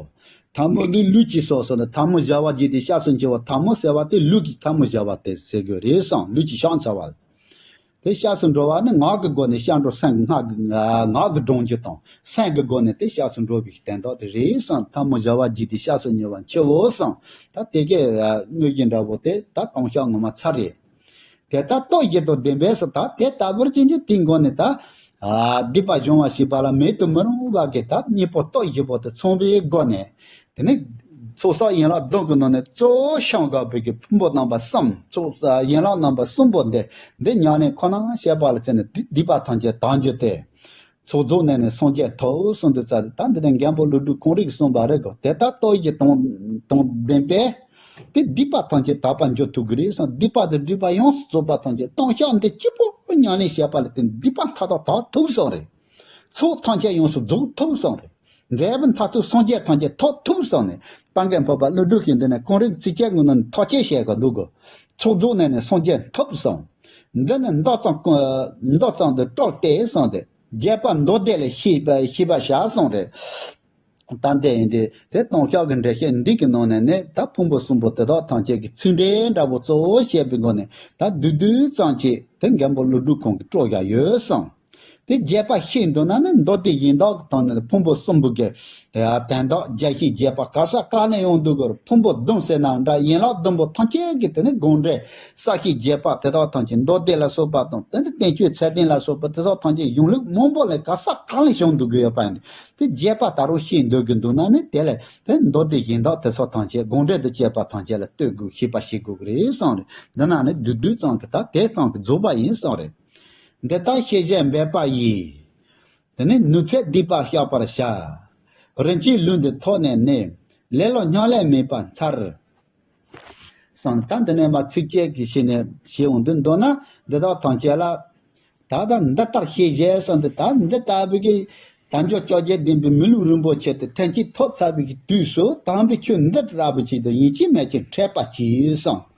ཐལ་མོ་ནི་ལུས་ཀྱི་སོ་སོ་ནི། ཐལ་མོ་སྦྱར་བ་རྒྱུད་སྡེ་སྐྱབས་སུ་མཆི་བ། ཐལ་མོ་ཟེར་བ་དེ་ལུས་ཀྱི་ཐལ་མོ་སྦྱར་བ་དེ་ཟེར་དགོས་རེད་གསུངས། ལུས་ཀྱི་ཕྱག་འཚལ་བ། དེ་སྐྱབས་སུ་འགྲོ་བ་ནི་ངག་གི་སྒོ་ནས་སྐྱབས་འགྲོ། སེམས་ཀྱི་ངག་གི་ངག་གི་སྒྲུང་རྒྱུ་དང་སེམས་ཀྱི་སྒོ་ནས་དེ་སྐྱབས་སུ་འགྲོ་བའི་དོན་དག་དེ་རེད་གསུངས། ཐལ་མོ་སྦྱར་བ་རྒྱུད་སྡེ་སྐྱབས་སུ་མཆི་བ་མཆིའོ་གསུངས། ད་དེ་གའི་དངོས་གཞི་འདྲ་པོ་དེ་ད་ལྟུང་བཤགས་ངོ་མ་ཚར་རེད། དེ་ལྟར་སྟོབས་བཞི་དང་ལྡན་པས་སོ། ད་དེ་ལྟ་བུར་ཅན་གྱི་དེའི་སྒོ་ནས་ད། ཨ་སྡིག་པ་སྦྱོང་བ་ཞེས་པ་ལ་མེད་དུ་མི་རུང་བ་གི་ད་གཉེན་པོ་སྟོབས་བཞི་པོ་དེ་ཚང་བའི་སྒོ་ནས། དེ་ནི་ཚོགས་བསགས་ཡན་ལག་བདུན་གྱི་ནང་ནས་གཙོ་བོ་བྱང་དགའ་བོ་གི་ཕུང་པོ་རྣམ་པ་གསུམ། ཚོགས་བསགས་ཡན་ལག་རྣམ་པ་གསུམ་པོ་འདི་འདི་ཉམས་ལེན་ཁོ་ན་བྱས་པ་ལ་བརྟེན་ནས་སྡིག་སྡིག་པ་ཐམས་ཅད་དག་རྒྱུ་སྟེ། ཚོགས་རྫོགས་ནས་ནི་སངས་རྒྱས་ཐོབ་གསུངས་དུས་ཙ་ད་འདི་ནས་མགོན་པོ་ཀླུ་སྒྲུབ་ཀུན་རིག་གསུངས་པ་རེད་གོ། དེ་ལྟར་སྟོབས་བཞི་དང་དང་ལྡན་པས། དེ་སྡིག་པ་ཐམས་ཅད་དག་པར་འགྱུར་ཐུབ་ཀྱི་རེད་གསུངས། སྡིག་པ་དང་སྒྲིབ་པ་ཡོངས་སུ་རྫོགས་པ་ཐམས་ཅད་ལྟུང་བཤགས་འདི་གཅིག་པོ་ཉམས་ལེན་བྱས་པ་ལ་བརྟེན་སྡིག་པ་མཐའ་དག་དག་ཐུབ་གསུངས་རེད། ཚོགས་ཐམས་ཅད་ཡོངས་སུ་རྫོགས་ཐུབ་གསུངས་རེད། འབྲས་བུ་མཐར་ཐུག་སངས་རྒྱས་ཐམས་ཅད་ཐོབ་ཐུབ་གསུངས་ནས། ད་མགོན་པོ་པ་ཀླུ་སྒྲུབ་ཀྱིས་འདི་ནས་ཀུན་རིག་ཚིགས་བཅད་ཀྱི་ནང་ནས་ཐག་བཅད་བྱས་ག་འདུག་གོ། ཚོགས་རྫོགས་ནས་ནི་སངས་རྒྱས་ཐོབ་གསུངས། འདི་ནི་མདོ་ཙམ་མདོ་ཙམ་དུ་སྤྲོས་ཏེ་གསུངས་ཏེ། རྒྱས་པ་མདོ་སྡེ་ལས་ཤེས་པ་ཤེས་པར་བྱ་གསུངས་རེད། ད་འདི་ཡིན་ཏེ་དེ་ལྟུང་བཤགས་ཀྱི་འགྲེལ་བཤད་འདི་གི་ནང་ནས་ནི་ད་ཕུང་པོ་གསུམ་པོ་དེ་དག་ཐམས་ཅད་ཀྱི་ཚིག་འགྲེལ་འདྲ་པོ་གཙོ་བོ་བཤད་པའི་སྒོ་ནས་ད་བསྡུས་བསྡུས་ཙམ་ཅིག་དེ་མགོན་པོ་ཀླུ་སྒྲུབ་ཁོང་གིས་སྤྲོས་བཞག་ཡོད་གསུངས། དེ་རྒྱས་པ་ཤེས་འདོད་ན་ནི་མདོ་སྡེ་གཞན་དག་གི་ཐོག་ནས་ཕུང་པོ་གསུམ་པོ་གི་དོན་དག་རྒྱས་ཤིང་རྒྱས་པ་ག་ས་ག་ནས་ཡོང་འདུག་གོ། ཕུང་པོ་བདུན་ཟེར་ན་འདྲ། ཡན་ལག་བདུན་པོ་ཐམས་ཅད་ཀྱི་དེ་ནི་དགོངས་འགྲེལ་གསལ་ཤིང་རྒྱས་པ་དེ་དག་ཐམས་ཅད་མདོ་སྡེ་ལ་སོགས་པ་དང་དེ་ནི་བསྟན་བཅོས་ཚད་ལྡན་ལ་སོགས་པ་དེ་དག་ཐམས་ཅད་གཞུང་ལུགས་མང་པོ་ལས་ག་ས་ག་ནས་བྱུང་འདུག་གི་ཡོད་པ་ཡིན། དེ་རྒྱས་པ་ད་རུང་ཤེས་འདོད་ཀྱི་འདུག་ན་ནི་དེ་ལས་དེ་མདོ་སྡེ་གཞན་དག་དེ་ཚོ་ཐམས་ཅད་དགོངས་འགྲེལ་དུ་བཅས་པ་ཐམས་ཅད་ལ་ལྟོས་དགོས། ཤེས་པ་ཤེས་དགོས་ཀྱི་རེད་གསུངས་རེད། འདི་ན་ནི་བསྡུས་བསྡུས་ཙམ་གྱི་ད་དེ་ཙམ་གྱི་རྫོགས་པ་ཡིན་གསུངས་རེད། འདི་ལྟར་ཤེས་བྱའི་འབད་པ་ཡིས། དེ་ནས་ནུབ་ཚལ་སྡིག་པ་བཤགས་པར་བྱ། རིན་ཆེན་ལུས་འདི་ཐོབ་ནས་ནི། ལེ་ལོ་སྨྱོ་ལས་མེད་པར་འཚལ། གསུངས། ད་འདི་ནས་མ་ཚིགས་བཅད་ཀྱི་ཞིག་ནས་ཞེས་འོང་དུ་འདོད་ན། འདི་དག་ཐམས་ཅད་ལ། ད་ལྟ་འདི་ལྟར་ཤེས་བྱས་གསུངས་ཏེ། ད་འདི་ལྟ་བུའི་གི་དལ་འབྱོར་བཅོ་བརྒྱད་ལྡན་པའི་མི་ལུས་རིན་པོ་ཆེ་དེ་ཐམས་ཅད་ཐོབ་ཚར་བའི་གི་དུས་སུ་དམ་པའི་ཆོས་འདི་ལྟ་བུ་ཅིག་དང་ཡིན་གཅིག་མིན་གཅིག་འཕྲད་པ་གྱིས་གསུངས།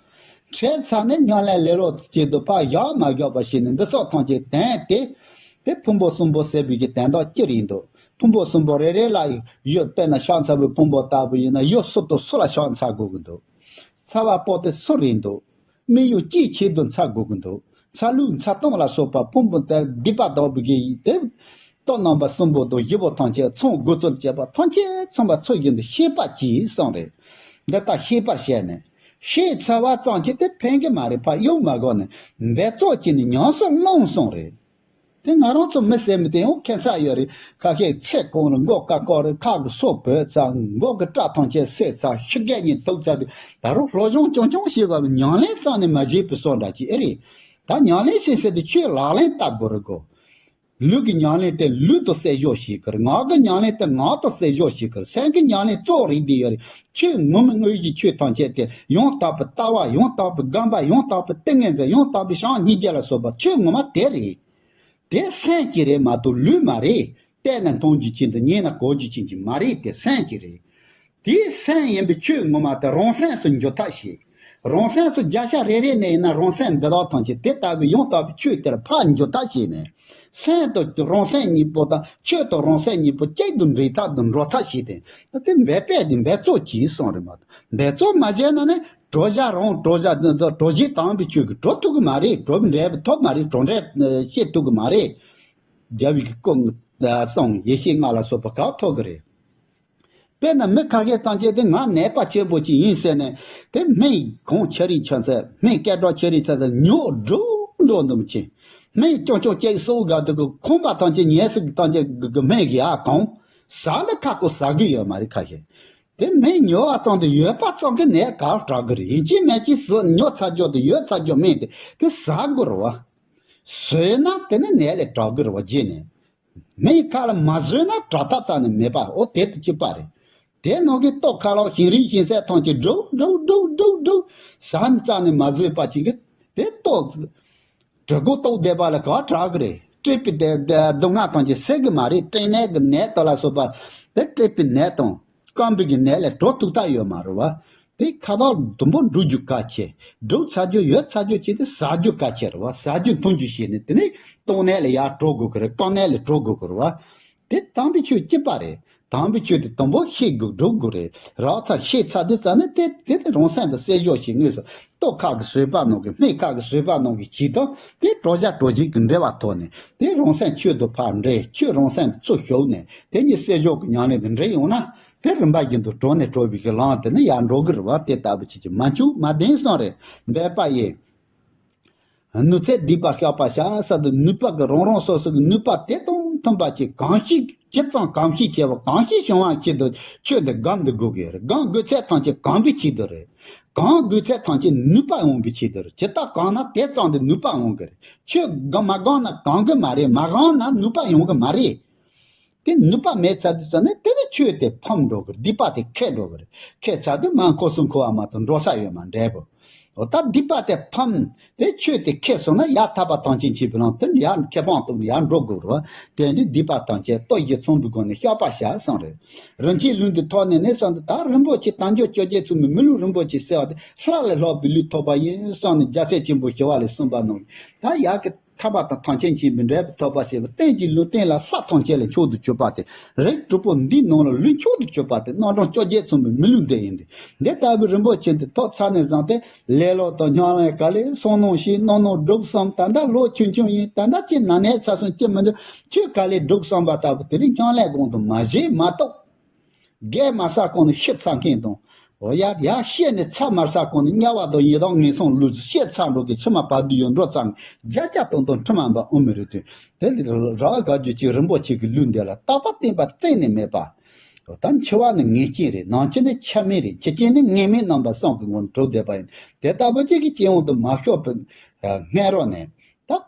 འཕྲད་ཚར་ནས་སྨྱོ་ལས་ལེ་ལོ་བྱེད་དུ་ཕར་བཞག་མ་བཞག་པ་ཞིག་ནི་འདི་སོགས་ཐམས་ཅད་དོན་དེ། དེ་ཕུང་པོ་གསུམ་པོ་ཟེར་བའི་གི་དོན་དག་སྤྱིར་ཡིན་འདུག་ཕུང་པོ་གསུམ་པོ་རེ་རེ་ལ་ཡོད། དཔེར་ན་ཕྱག་འཚལ་བའི་ཕུང་པོ་ལྟ་བུ་ཡིན་ན་ཡུལ་སུ་དང་སུ་ལ་ཕྱག་འཚལ་དགོས་ཀྱི་འདུག་འཚལ་བ་པོ་དེ་སུ་རེད་འདུག་དམིགས་ཡུལ་ཅིའི་ཆེད་དུ་འཚལ་དགོས་ཀྱི་འདུག་འཚལ་ལུགས་འཚལ་སྟངས་ལ་སོགས་པ་ཕུང་པོ་དེ་སྡིག་པ་དག་པའི་གི་དེ། སྟོབས་རྣམ་པ་གསུམ་པོ་དང་བཞི་པོ་ཐམས་ཅད་ཚང་དགོས་ཚུལ་བཅས་པ་ཐམས་ཅད་ཚང་བ་ཚུལ་བཞིན་དུ་ཤེས་པར་གྱིས་གསུངས་རེད། འདི་ལྟར་ཤེས་པར་བྱས་ནས། ཤེས་ཚར་བ་ཙམ་གྱིས་དེ་ཕན་གྱི་མ་རེད། ཕར་གཡུག་མ་དགོས་ནས་འབད་རྩོལ་གྱིས་ནི་ཉམས་སུ་བླང་གསུངས་རེད། དེ་ང་རང་ཚོ་མི་ཟེར་མི་དེ་ཡང་ཁྱད་མཚར་ཡོད་རེད། ཁ་ཤས་ཚེ་གང་རུང་མགོ་ཀ་ཀོ་རེད། ཁ་གི་སོ་བོད་ཚ་མགོ་གི་སྐྲ་ཐང་ཆད་སེ་ཚ་ཤི་རྒྱལ་ཉིན་ཐུག་ཚ་དུས་ད་རུང་སློབ་སྦྱོང་ཅུང་ཅུང་བྱེད་དགོས་པའི་ཉམས་ལེན་རྩ་ནས་མ་བྱས་པའི་བཟོ་འདྲ་ཅིག་ཨེ་རེད། ད་ཉམས་ལེན་བྱེད་ཟེར་དུས་ཆོས་ལག་ལེན་བསྟར་དགོས་རེད་གོ། ལུས་ཀྱི་ཉམས་ལེན་དེ་ལུས་དང་རྩེ་གཞོགས་བྱེད་དགོས་རེད། ངག་གི་ཉམས་ལེན་དེ་ངག་དང་རྩེ་གཞོགས་བྱེད་དགོས་རེད། སེམས་ཀྱི་ཉམས་ལེན་གཙོ་བོ་རེད་དེ་ཡོད་རེད། ཆོས་ངོ་མ་དངོས་གཞི་ཆོས་ཐམས་ཅད་དེ་ཡང་དག་པའི་ལྟ་བ། ཡང་དག་པའི་སྒོམ་པ། ཡང་དག་པའི་ཏིང་ངེ་འཛིན། ཡང་དག་པའི་བྱམས་སྙིང་རྗེ་ལ་སོགས་པ་ཆོས་ངོ་མ་དེ་རེད། དེ་སེམས་ཀྱི་རེད་མ་གཏོགས་ལུས་མ་རེད། བལྟས་ན་མཐོང་རྒྱུ་ཅན་དང་ཉན་ན་གོ་རྒྱུ་ཅན་གྱི་མ་རེད། དེ་སེམས་ཀྱི་རེད། དེའི་སེམས་ཡིན་པའི་ཆོས་ངོ་མ་དེ་རང་སེམས་སུ་འགྱུར་ཐབས་བྱེད། རང་སེམས་སུ་བརྒྱ་ཆ་རེ་རེ་ནས་ཡིན་ན་རང་སེམས་འདི་དག་ཐམས་ཅད་དེ་ལྟ་བུའི་ཡང་དག་པའི་ཆོས་དེར་ཕར་འགྱུར་ཐབས་བྱེད་ནས། སེམས་དང་རང་སེམས་གཉིས་པོ་དང་ཆོས་དང་རང་སེམས་གཉིས་པོ་གཅིག་ཏུ་འདྲེས་ཐབས་དང་འགྲོགས་ཐབས་བྱེད་དེ། དེ་འབད་པས་དེ་འབད་རྩོལ་གྱིས་གསུངས་རེད་མ་གཏོགས། འབད་རྩོལ་མ་བྱས་ན་ནི་གྲོགས་བྱ་རང་གྲོགས་བྱ་གྲོགས་བྱེད་དམ་པའི་ཆོས་ཀྱི་གྲོགས་ཐུབ་ཀྱི་མ་རེད། གྲོགས་འབྲས་བུ་ཐོབ་མ་རེད། གྲོགས་འབྲས་བུ་བཤད་ཐུབ་ཀྱི་མ་རེད། རྒྱལ་བའི་སྐུ་གསུང་ཡེ་ཤེས་ལྔ་ལ་སོགས་པ་ག་ཐོབ་ཀྱི་རེད། དཔེར་ན་མི་ཁ་ཤས་ཐམས་ཅད་དེ་ང་ནད་པ་ཆེན་པོ་ཅིག་ཡིན་ཟེར་ནས་དེ་སྨན་གོང་ཆེ་རིགས་ཆ་ཚད་སྨན་སྐད་གྲགས་ཆེ་རིགས་ཆ་ཚད་ཉོ་འགྲོ་འགྲོ་འདུམ་ཆེ། སྨན་ཅོག་ཅོག་ཅིག་གསོག་ག་དུ་གི་ཁོམ་པ་ཐམས་ཅད་ཉལ་སྲིད་ཐམས་ཅད་གི་གི་སྨན་གི་ཡ་གང་ཟ་ནི་ཁ་ཁོ་ཟ་གི་ཡོད་མ་རེད་ཁ་ཤས། དེ་སྨན་ཉོ་བ་ཙམ་དུ་ཡོད་པ་ཙམ་གི་ནད་ག་དྲག་གི་རེད། ཡིན་གཅིག་མིན་གཅིག་ཟོ་ཉོ་ཚར་རྒྱུ་དུ་ཡོད་ཚར་རྒྱུ་སྨན་དེ་དེ་ཟ་དགོས་རེད་བ། ཟོས་ན་དེ་ནི་ནད་ལས་དྲག་གི་རེད་བ། རྗེས་ནས་སྨན་ཁ་ལ་མ་ཟོས་ན་དྲག་ཐབས་རྩ་ནས་མེད་པ། འོ་དེ་དུ་གཅིག་པ་རེད། དེ་ནང་གི་ལྟོ་ཁ་ལོག་ཞིང་རིགས་ཞིང་ཟས་ཐམས་ཅད་སྒྲུག་སྒྲུག་སྒྲུག་སྒྲུག་སྒྲུག་ཟ་ནི་རྩ་ནས་མ་ཟོས་པ་ཅིག་གི་དེ་ལྟོ། གྲི་གུ་ལྟོགས་བསྡད་པ་ལ་ག་དྲག་གི་རེད། སྲེད་པའི་དེ་དེ་སྡུག་བསྔལ་ཐམས་ཅད་སེལ་གི་མ་རེད། སྲེད་ནད་ཀྱི་ནད་དེ་ལ་སོགས་པ་དེ་སྲེད་པའི་ནད་དང་སྐམ་པའི་གི་ནད་ལས་གྲོལ་ཐུབ་ཐབས་ཡོད་མ་རེད་བ། དེ་ཁ་ཐག་དུམ་བུ་འགྲོ་རྒྱུ་གལ་ཆེ། འགྲོ་ཚར་རྒྱུ་ཡོད་ཚར་རྒྱུ་ཅིག་དེ་ཟ་རྒྱུ་གལ་ཆེ་རེད་བ། ཟ་རྒྱུ་འཐུང་རྒྱུ་བྱས་ནས་དེ་ནས་ལྟོགས་ནད་ལས་ཡར་གྲོལ་དགོས་ཀྱི་རེད། སྐམ་ནད་ལས་གྲོལ་དགོས་ཀྱི་རེད་བ། དེ་དམ་པའི་ཆོས་གཅིག་པ་རེད། དམ་པའི་ཆོས་དེ་དང་པོ་ཤེས་དགོས་སྒྲུབ་དགོས་རེད། རགས་ཚ་ཤེས་ཚར་དུས་ཙ་ནས་དེ་དེ་དེ་རང་སེམས་དང་བསྲེ་འཇོག་བྱེད་དངོས་སུ་ལྟོ་ཁ་གི་བཟོད་པ་ནང་གི་སྨན་ཁ་གི་བཟོད་པ་ནང་གི་བྱེད་སྟངས་དེ་གྲོགས་བྱ་གྲོགས་བྱེད་ཀྱི་འབྲེལ་བ་ཐོག་ནས་དེ་རང་སེམས་ཆོས་དང་ཕར་འབྲེལ། ཆོས་རང་སེམས་དང་ཚུར་ཞུགས་ནས་དེ་གཉིས་བསྲེ་འཇོག་གི་ཉམས་ལེན་དུ་འབྲེལ་ཡོང་ན་དེ་རིམ་པ་བཞིན་དུ་གྲོགས་ནས་གྲོགས་པའི་གི་ལམ་དེ་ནི་ཡར་འགྲོ་གི་རེད་བ། དེ་ལྟ་བུ་བྱེད་ཀྱི་མ་བཅུག་མ་བདེན་གསུངས་རེད། འབད་པ་ཡིས། ནུས་ཚད་སྡིག་པ་བཤགས་པར་བྱ་ཟེར་དུས་ནུས་པ་གི་རང་རང་སོ་སོ་གི་ནུས་པ་དེ་དང་མཐུན་པ་ཅིག་གང་ཞིག་ཇི་ཙམ་གང་ཞིག་བྱས་པ་གང་ཞིག་བྱུང་བ་ཆེད་དུ་ཆོས་འདི་སྒོམ་འདི་དགོས་ཀྱི་རེད། སྒོམ་དགོས་ཚད་ཐམས་ཅད་གོམས་པའི་ཆེད་དུ་རེད། སྒོམ་དགོས་ཚད་ཐམས་ཅད་ནུས་པ་འོང་བའི་ཆེད་དུ་རེད། ཇི་ལྟར་གོམས་ན་དེ་ཙམ་དུ་ནུས་པ་འོང་གི་རེད། ཆོས་སྒོམ་མ་སྒོམ་ན་གོམས་གི་མ་རེད། མ་སྒོམ་ན་ནུས་པ་ཡོང་གི་མ་རེད། དེ་ནུས་པ་མེད་ཚར་དུས་ཙ་ནས་དེ་ནི་ཆོས་དེ་ཕམ་འགྲོ་གི་རེད། སྡིག་པ་དེ་ཁེགས་འགྲོ་གི་རེད། ཁེགས་ཚར་དུས་མར་འཁོར་གསུམ་འཁོར་བ་མ་གཏོགས་འགྲོ་ས་ཡོད་མ་རེད་བོ། འོ་ད་སྡིག་པ་དེ་ཕམ། དེ་ཆོས་དེ་ཁེགས་སོང་ན་ཡར་ཐར་པ་ཐམས་ཅད་མཁྱེན་པའི་ལམ་དེ་ནི་ཡར་ཁེ་ཕམ་ཐུབ་ནས་ཡར་འགྲོ་དགོས་རེད་བ། དེ་ནི་སྡིག་པ་ཐམས་ཅད་ལྟོ་བཞི་ཚངས་པའི་སྒོ་ནས་བཤགས་པར་བྱ་གསུངས་རེད། རིན་ཆེན་ལུང་འདི་ཐོག་ནས་ནི་གསུངས་འདུག་ད་རིན་པོ་ཆེ་དལ་འབྱོར་བཅོ་བརྒྱད་མཚུངས་མེད་མི་ལུས་རིན་པོ་ཆེ་ཟེར་བ་དེ་ལྷ་ལས་ལྷག་པའི་ལུས་ཐོབ་པ་ཡིན་གསུངས་ནས་རྒྱལ་སྲས་ཆེན་པོ་ཞི་བ་ལྷས་གསུངས་པ་ནང་ད་ཡར་གི་ཐར་པ་དང་ཐམས་ཅད་མཁྱེན་པའི་འབྲས་བུ་ཐོབ་པ་ཞེས་པ་རྟེན་གྱི་ལུས་རྟེན་ལ་ལྷ་ཐམས་ཅད་ལས་མཆོག་ཏུ་གྱུར་པ་སྟེ། རིགས་དྲུག་པོ་འདིའི་ནང་ལ་ལུས་མཆོག་ཏུ་གྱུར་པ་སྟེ། རྣམ་གྲངས་བཅོ་བརྒྱད་མཚུངས་པའི་མི་ལུས་འདི་ཡིན་ཏེ། འདི་ལྟ་བུའི་རིན་པོ་ཆེ་འདི་ཐོབ་ཚར་ནས་བཟུང་སྟེ་ལེ་ལོ་དང་སྨྱོན་ལམ་ག་ལེར་སོང་གནང་ཞིག་གནང་གནང་སྒྲུབ་བསམ། ད་ལྟ་ལོ་ཆུང་ཆུང་ཡིན། ད་ལྟ་ཅི་ན་ནས་ཚ་སོང་ཅི་མི་འདུག་ཆོས་ག་ལེར་སྒྲུབ་བསམ་པ་ལྟ་བུ་དེ་ནི་སྨྱོན་ལམ་གོང་དུ་མ་བྱས་མ་གཏོགས། བགེགས་མ་བསགས་གོང་ནས་ཤི་ཚར་མཁན་དང་། འོ་ཡ་ཡ་ཤི་ནས་ཚ་མ་བསགས་གོང་ནས་དམྱལ་བ་དང་ཡི་དྭགས་ངན་སོང་ལུས་སུ་ཤི་ཚར་འགྲོ་གི་ཕྱི་མ་བར་དོ་ཡང་འགྲོ་ཚར་ནས་བརྒྱ་བརྒྱ་སྟོང་སྟོང་ཁྲི་མ་འབབ་འོང་མི་རེད་དུས། དེ་ལས་ར་བ་དགའ་རྒྱུ་ཅིག་རིན་པོ་ཆེ་གི་ལུས་འདི་ལ་རྟག་པ་བརྟན་པ་བཙལ་ནས་མེད་པ། འོ་ད་འཆི་བ་ནི་ངེས་ཅན་རེད། ནམ་འཆི་ནི་ཆ་མེད་རེད། འཆི་རྐྱེན་ནི་ངེས་མེད་རྣམ་པ་གསུམ་གྱི་ངོ་ནས་གྲུབ་བསྡད་པ་ཡིན། དེ་ལྟ་བུ་ཅིག་གི་སྐྱེ་བོ་དུ་མ་ཤོར་བའི་སྔོན་རོལ་ནས། ད།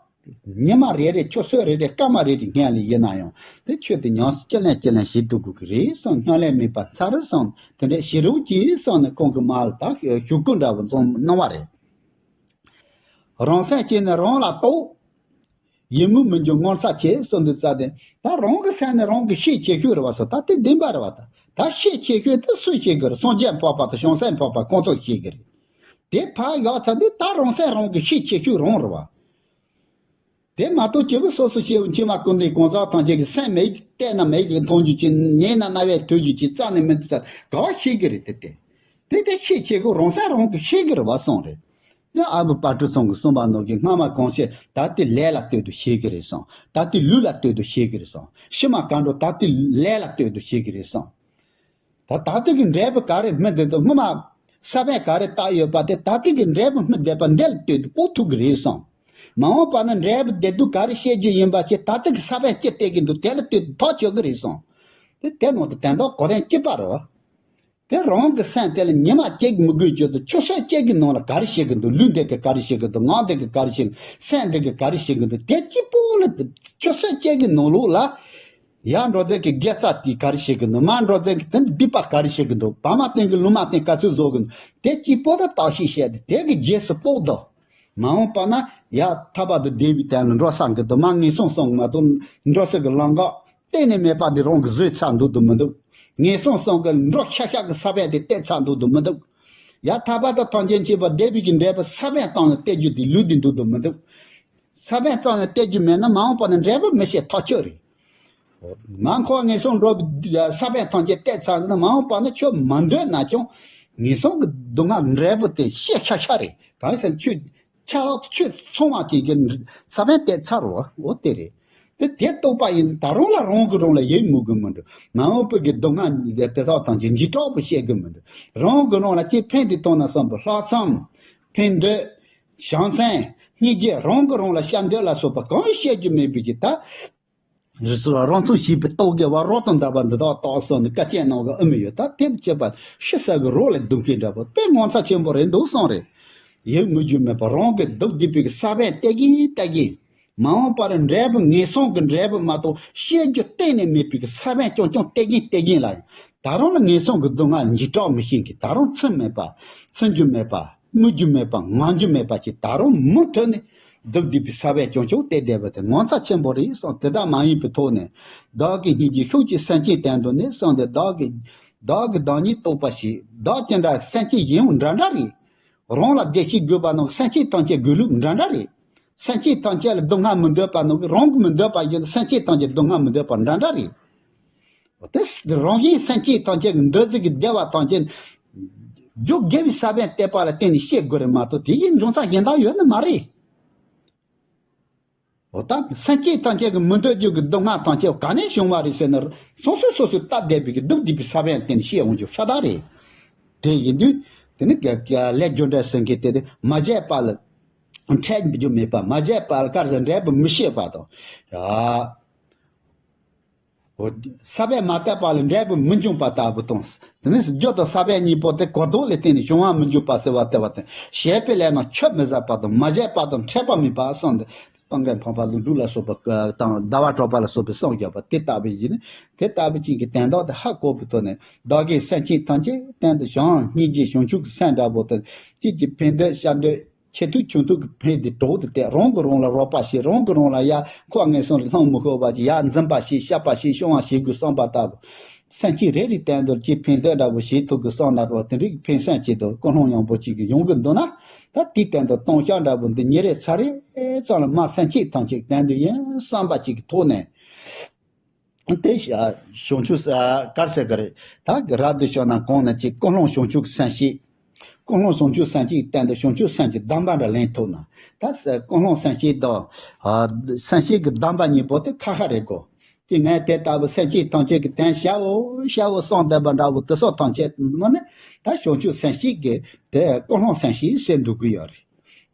ཉི་མ་རེ་རེ་ཆུ་ཚོད་རེ་རེ་སྐར་མ་རེ་རེ་སྔོན་ལ་ཡིན་ན་ཡང་དེ་ཆོས་དེ་ཉམས་སུ་ཅི་ལེན་ཅི་ལེན་བྱེད་ཐུབ་དགོས་ཀྱི་རེད་བསམ། སྨྱོན་ལམ་མེད་པར་ཚར་རེ་བསམ། དེ་འདྲ་ཞེ་དྲག་གིས་བསམ་ནས་ཁོང་གིས་མར་ལ་ད་ཞུ་སྐུལ་འདྲ་བོ་འཛོམས་གནང་བ་རེད། རང་སེམས་ཀྱིས་ནི་རང་ལ་རྟོག་ཡིད་མུག་མི་འགྱུར་ངོ་མཚར་ཆེ་གསུངས་འདུག་ཙང་དེ་ད་རང་གི་སེམས་ནི་རང་གིས་ཤེས་ཆེ་ཤོས་རེད་བ་སོ། ད་དེ་བདེན་པ་རེད་བ། ད་ད་ཤེས་ཆེ་ཤོས་དེ་སུས་ཤེས་ཀྱི་རེད། སངས་རྒྱས་འཕགས་པ་དང་བྱང་སེམས་འཕགས་པ་ཁོང་ཚོས་ཤེས་ཀྱི་རེད། དེ་ཕར་བཞག་ཚར་དུས་ད་རང་སེམས་རང་གིས་ཤེས་ཆེ་ཤོས་རང་རེད་བ། དེ་མ་གཏོགས་སྐྱེ་བོ་སོ་སོ་སྐྱེ་བོ་ཕྱི་མ་ཀུན་ཏུ་གང་ཟག་ཐམས་ཅད་ཀྱི་སེམས་མིག་བལྟས་ན་མིག་གིས་མཐོང་རྒྱུ་ཅིག་ཉན་ན་རྣ་བས་ཐོས་རྒྱུ་ཅིག་རྩ་ནས་མི་འདུག་ས་ག་བ་ཤེས་ཀྱི་རེད། དེ་དེ་དེ་དེ་ཤེས་ཆེ་གོ་རང་སེམས་རང་གིས་ཤེས་ཀྱི་རེད་བ་གསུངས་རེད། དེ་ཨ་བུ་དཔལ་སྤྲུལ་ཚང་གིས་གསུངས་པ་ནང་གི་སྔ་མ་གང་བྱས་ད་ལྟའི་ལས་ལ་ལྟོས་དུ་ཤེས་ཀྱི་རེད་གསུངས། ད་ལྟའི་ལུས་ལ་ལྟོས་དུ་ཤེས་ཀྱི་རེད་གསུངས། ཕྱི་མ་གང་འགྲོ་ད་ལྟའི་ལས་ལ་ལྟོས་དུ་ཤེས་ཀྱི་རེད་གསུངས། ད་ད་ལྟ་གི་འབྲས་བུ་ག་རེ་སྨིན་བསྡད་འདུག་སྔོན་མ་ས་བོན་ག་རེ་བཏབ་ཡོད་པ་དེ་ད་ལྟ་གི་འབྲས་བུ་སྨིན་བསྡད་པ་འདི་ལ་ལྟོས་ཏེ་དཔོག་ཐུབ་ཀྱི་རེད་བསམ། མ་འོངས་པ་ན་འབྲས་བུ་བདེ་སྡུག་ག་རེ་བཤད་རྒྱུ་ཡིན་པ་ཅིག་ད་ལྟ་གི་ས་བོན་ཅི་སྟེར་གི་འདུག་དེ་ལ་ལྟོས་ཐག་ཆོད་གི་རེད་གསུངས། དེ་དེ་ནང་དུ་དོན་དག་གོ་དོན་གཅིག་པ་རེད་བ། དེ་རང་གི་སེམས་དེ་ལ་ཉི་མ་གཅིག་མི་དགོས་རྒྱུ་དང་ཆུ་ཚོད་གཅིག་གི་ནང་ལ་ག་རེ་བཤད་གི་འདུག་ལུས་འདི་གི་ག་རེ་བཤད་གི་འདུག་ངག་འདི་གི་ག་རེ་བཤད་གི་སེམས་འདི་གི་ག་རེ་བཤད་གི་འདུག་དེ་གཅིག་པོ་ལ་ཆུ་ཚོད་གཅིག་གི་ནང་ལོགས་ལ། ཡར་འགྲོ་ཚད་ཀྱི་དགེ་རྩ་དེ་ག་རེ་བྱེད་ཀྱི་འདུག་མར་འགྲོ་ཚད་ཀྱི་དེ་སྡིག་པ་ག་རེ་བྱེད་ཀྱི་འདུག་བར་མ་བསྟན་གྱི་ལུང་མ་བསྟན་ག་ཚོད་བཟོ་གི་འདུག་དེ་གཅིག་པོ་ལ་བརྟག་ཞིབ་བྱས་ཏེ་དེ་གི་རྗེས་སུ་དཔོག་དོ། མ་འོངས་པ་ན་ཡར་ཐར་པ་དང་བདེ་བའི་དོན་ལ་འགྲོ་བསམ་གྱི་འདུག་མར་ངན་སོང་གསུམ་མ་གཏོགས་འགྲོ་ས་གི་ལམ་ཁ་གཏན་ནས་མེད་པ་དེ་རང་གི་བཟོས་ཚར་འདུག་དང་མི་འདུག་ངན་སོང་གསུམ་གི་འགྲོ་ཤག་ཤག་གི་ས་བོན་དེ་བཏབ་ཚར་འདུག་དང་མི་འདུག་ཡར་ཐར་པ་དང་ཐམས་ཅད་མཁྱེན་པ་བདེ་བའི་གི་འབྲས་བུ་ས་བོན་བཏང་ནས་སྟེར་རྒྱུ་དེ་ལུགས་དེ་འདུག་དང་མི་འདུག་ས་བོན་བཏང་ནས་སྟེར་རྒྱུ་མེད་ན་མ་འོངས་པ་ན་འབྲས་བུ་མི་བྱེད་ཐག་ཆོད་རེད། མར་འཁོར་བ་ངན་སོང་འགྲོ་བའི་ས་བོན་ཐམས་ཅད་བཏབ་ཚར་ན་མ་འོངས་པ་ན་ཁྱོད་མ་འདོད་ན་ཀྱང་ངན་སོང་གི་སྡུག་བསྔལ་འབྲས་བུ་དེ་ཤེས་ཤ་ཤ་རེད། གང་ཡིན་ཟེར་ན་ཁྱོད་ཆ་ལག་ཁྱོད་ཚང་བ་ཅིག་གི་ས་བོན་བཏབ་ཚར་རོ། འོ་དེ་རེད། དེ་དེ་རྟོགས་པ་ཡིན་ད་རུང་ལ་རང་གི་རང་ལ་ཡིད་མུག་གི་མི་འདུག་མ་འོངས་པའི་གི་སྡུག་བསྔལ་དེ་དག་ཐམས་ཅད་འཇིགས་སྐྲག་པོ་བཤད་གི་མི་འདུག་རང་གི་རང་ལ་ཅིག་ཕན་བདེ་གཏོང་ན་བསམ་པའི་ལྷག་བསམ། ཕན་འདོད། བྱམས་སེམས། སྙིང་རྗེ་རང་གི་རང་ལ་ཤ་འདོད་ལ་སོགས་པ་གང་བཤད་རྒྱུ་མེད་པའི་གི་ད། རི་སུ་རང་མཚུངས་བྱིས་པའི་རྟོག་གེ་བ་རོགས་དང་འདྲ་བ་འདི་དག་རྟོག་སོང་ནས་དཀའ་སྤྱད་གནང་གི་ཨ་མི་ཡོད་ད་དེ་བྱེད་པ་ཤི་ས་བའི་རོ་ལ་སྡུག་མཁན་འདྲ་པོ་དཔེ་ངོ་མཚར་ཆེན་པོ་རེད་འདུག་སོང་རེད། ཡིད་མི་རྒྱུ་མེད་པ་རང་གི་སྡུག་བསྡུས་པའི་གི་ས་བོན་བཏབ་གིན་བཏབ་གིན། མ་འོངས་པར་འབྲས་བུ་ངན་སོང་གི་འབྲས་བུ་མ་གཏོགས་བཤད་རྒྱུ་གཏན་ནས་མེད་པའི་གི་ས་བོན་རྐྱང་རྐྱང་བཏབ་གིན་བཏབ་གིན་ལ་ཡང་ད་རུང་ལ་ངན་སོང་གི་སྡུག་བསྔལ་འཇིགས་སྐྲག་མི་ཤེས་གི་ད་རུང་ཚིམ་མེད་པ་ཚིམ་རྒྱུ་མེད་པ། སྨོད་རྒྱུ་མེད་པ་ངང་རྒྱུ་མེད་པ་ཅིག་ད་རུང་མུ་མཐུད་ནས་སྡུག་བསྡུས་པའི་ས་བོན་རྐྱང་རྐྱང་བཏབ་བསྡད་པ་དེ་ངོ་མཚར་ཆེན་པོ་རེད་གསུངས། དེ་དག་མ་ཡིན་པའི་ཐོག་ནས་བདག་གི་སྙིང་རྗེ་ཤུགས་ཀྱིས་སེམས་ཅན་དོན་དུ་ནི་གསུངས་ཏེ་བདག་གི་བདག་གི་བདག་ཉིད་རྟོགས་པ་ཞིག་བདག་ཅི་འདྲ་སེམས་ཅན་གཞན་ཡང་འདྲ་འདྲ་རེད། རང་ལ་བདེ་སྐྱིད་དགོས་པ་ནང་སེམས་ཅན་ཐམས་ཅད་དགོས་ལུགས་འདྲ་འདྲ་རེད། སེམས་ཅན་ཐམས་ཅད་ལ་སྡུག་བསྔལ་མི་འདོད་པ་ནང་གི་རང་གི་མི་འདོད་པ་ཡིན་ན་སེམས་ཅན་ཐམས་ཅད་སྡུག་བསྔལ་མི་འདོད་པ་འདྲ་འདྲ་རེད། དེ་རང་བཞིན་སེམས་ཅན་ཐམས་ཅད་ཀྱི་འདོད་ཚུལ་གྱི་བདེ་བ་ཐམས་ཅད་རྒྱུ་དགེ་བའི་ས་བོན་བཏབ་པ་ལ་བརྟེན་ནས་སྐྱེ་དགོས་རེད་མ་གཏོགས་དེ་བཞིན་འབྱུང་ས་གཞན་དག་ཡོད་ནི་མ་རེད། འོ་ད་སེམས་ཅན་ཐམས་ཅད་ཀྱི་མི་འདོད་རྒྱུ་གི་སྡུག་བསྔལ་ཐམས་ཅད་ག་ནས་བྱུང་བ་རེད་ཟེར་ན་སོ་སོས་སོ་སོས་བཏབ་བསྡད་པའི་གི་སྡུག་བསྡུས་པའི་ས་བོན་བརྟེན་ནས་སྐྱེ་འོང་རྒྱུ་ཤ་སྟག་རེད། དེ་ཡིན་དུས་དེ་ནི་ལས་རྒྱུ་འབྲས་ཟེར་མཁན་དེ་དེ་མ་བྱས་པ་ལ་འཕྲད་རྒྱུ་མེད་པ་མ་བྱས་པ་ལ་ག་རེ་ཟེར་འབྲས་བུ་མི་སྐྱེ་བ་དང་། ཡ། འོ། ས་བོན་མ་བཏབ་པ་ལ་འབྲས་བུ་མི་འབྱུང་བ་ལྟ་བུ་དང་། དེ་ནས་རྒྱུ་དང་ས་བོན་གཉིས་པོ་དེ་གོ་ལྡོག་ལ་བརྟེན་ནས་བྱུང་བ་མི་འབྱུང་བ་ཟེར་བ་ལྟ་བུ་དང་བྱས་པའི་ལས་རྣམས་ཆུད་མི་ཟ་བ་དང་མ་བྱས་པ་དང་འཕྲད་པ་མེད་པ་གསུངས་ཏེ་སྤང་རྒན་འཕགས་པ་ཀླུ་སྒྲུབ་ལ་སོགས་པ་དང་ཟླ་བ་གྲགས་པ་ལ་སོགས་པའི་གསུང་བརྒྱབ་པ་དེ་ལྟ་བུ་ཡིན་ན་དེ་ལྟ་བུ་ཅན་གྱི་དོན་དག་དེ་ཧ་གོ་བའི་ཐོག་ནས་བདག་གིས་སེམས་ཅན་ཐམས་ཅད་སྟེང་དུ་བྱང་སྙིང་རྗེ་བྱང་ཆུབ་ཀྱི་སེམས་འདྲ་པོ་དང་གཅིག་གིས་ཕན་འདོད་བྱ་འདོད། ཆེ་མཐོང་ཆུང་མཐོང་གི་ཕན་བདེ་གྲོགས་དེ་སྟེ་རང་གིས་རང་ལ་རོགས་པ་བྱེད་རང་གིས་རང་ལ་ཡ་འཁོར་བ་ངན་སོང་ལས་ལྷུང་མི་ཤོར་བ་ཅིག་ཡ་འཛིན་པ་བྱེད་བཤགས་པ་བྱེད་སྐྱོང་བ་བྱེད་དགོས་བསམ་པ་ལྟ་བུ། སེམས་ཅན་རེ་རེའི་སྟེང་དུ་ཅིག་ཕན་བདེ་འདྲ་བོ་བྱེད་ཐུབ་དགོས་བསམ་ན་རོགས་དེ་རིགས་ཕན་སེམས་ཅིག་དང་ཀུན་སློང་ཡངས་པོ་ཅིག་གི་ཡོང་གི་འདུག་ན་ད་དེའི་སྟེང་དུ་སྟོང་ཆ་འདྲ་བོ་འདི་ཉིན་རེ་ཚར་རེ་ཙམ་ལ་མ་སེམས་ཅན་ཐམས་ཅད་སྟེང་དུ་ཡིན་བསམ་པ་ཅིག་གི་ཐོག་ནས། དེ་བྱང་ཆུབ་གར་ཟེར་གི་རེད། ད་རབ་ཏུ་བྱུང་ན་གོང་ན་ཅིག་ཀུན་སློང་བྱང་ཆུབ་ཀྱི་སེམས་བསྐྱེད། ཀུན་སློང་བྱང་ཆུབ་སེམས་བསྐྱེད་སྟེང་དུ་བྱང་ཆུབ་སེམས་ཀྱི་གདམས་པ་འདྲ་ལེན་ཐུབ་ན། ད་ཀུན་སློང་སེམས་བསྐྱེད་དང་། སེམས་བསྐྱེད་ཀྱི་གདམས་པ་གཉིས་པོ་དེ་ཁ་ཁ་རེད་གོ། དེ་ངས་དེ་ལྟ་བུ་སེམས་བསྐྱེད་ཐམས་ཅད་ཀྱི་དོན་བྱའོ་བྱའོ་གསུངས་བསྡད་པ་འདྲ་བོ་དེ་སོགས་ཐམས་ཅད་མ་ནི། ད་བྱང་ཆུབ་སེམས་བསྐྱེད་ཀྱི་དེ་ཀུན་སློང་སེམས་བསྐྱེད་ཟེར་འདུག་གི་ཡོད་རེད།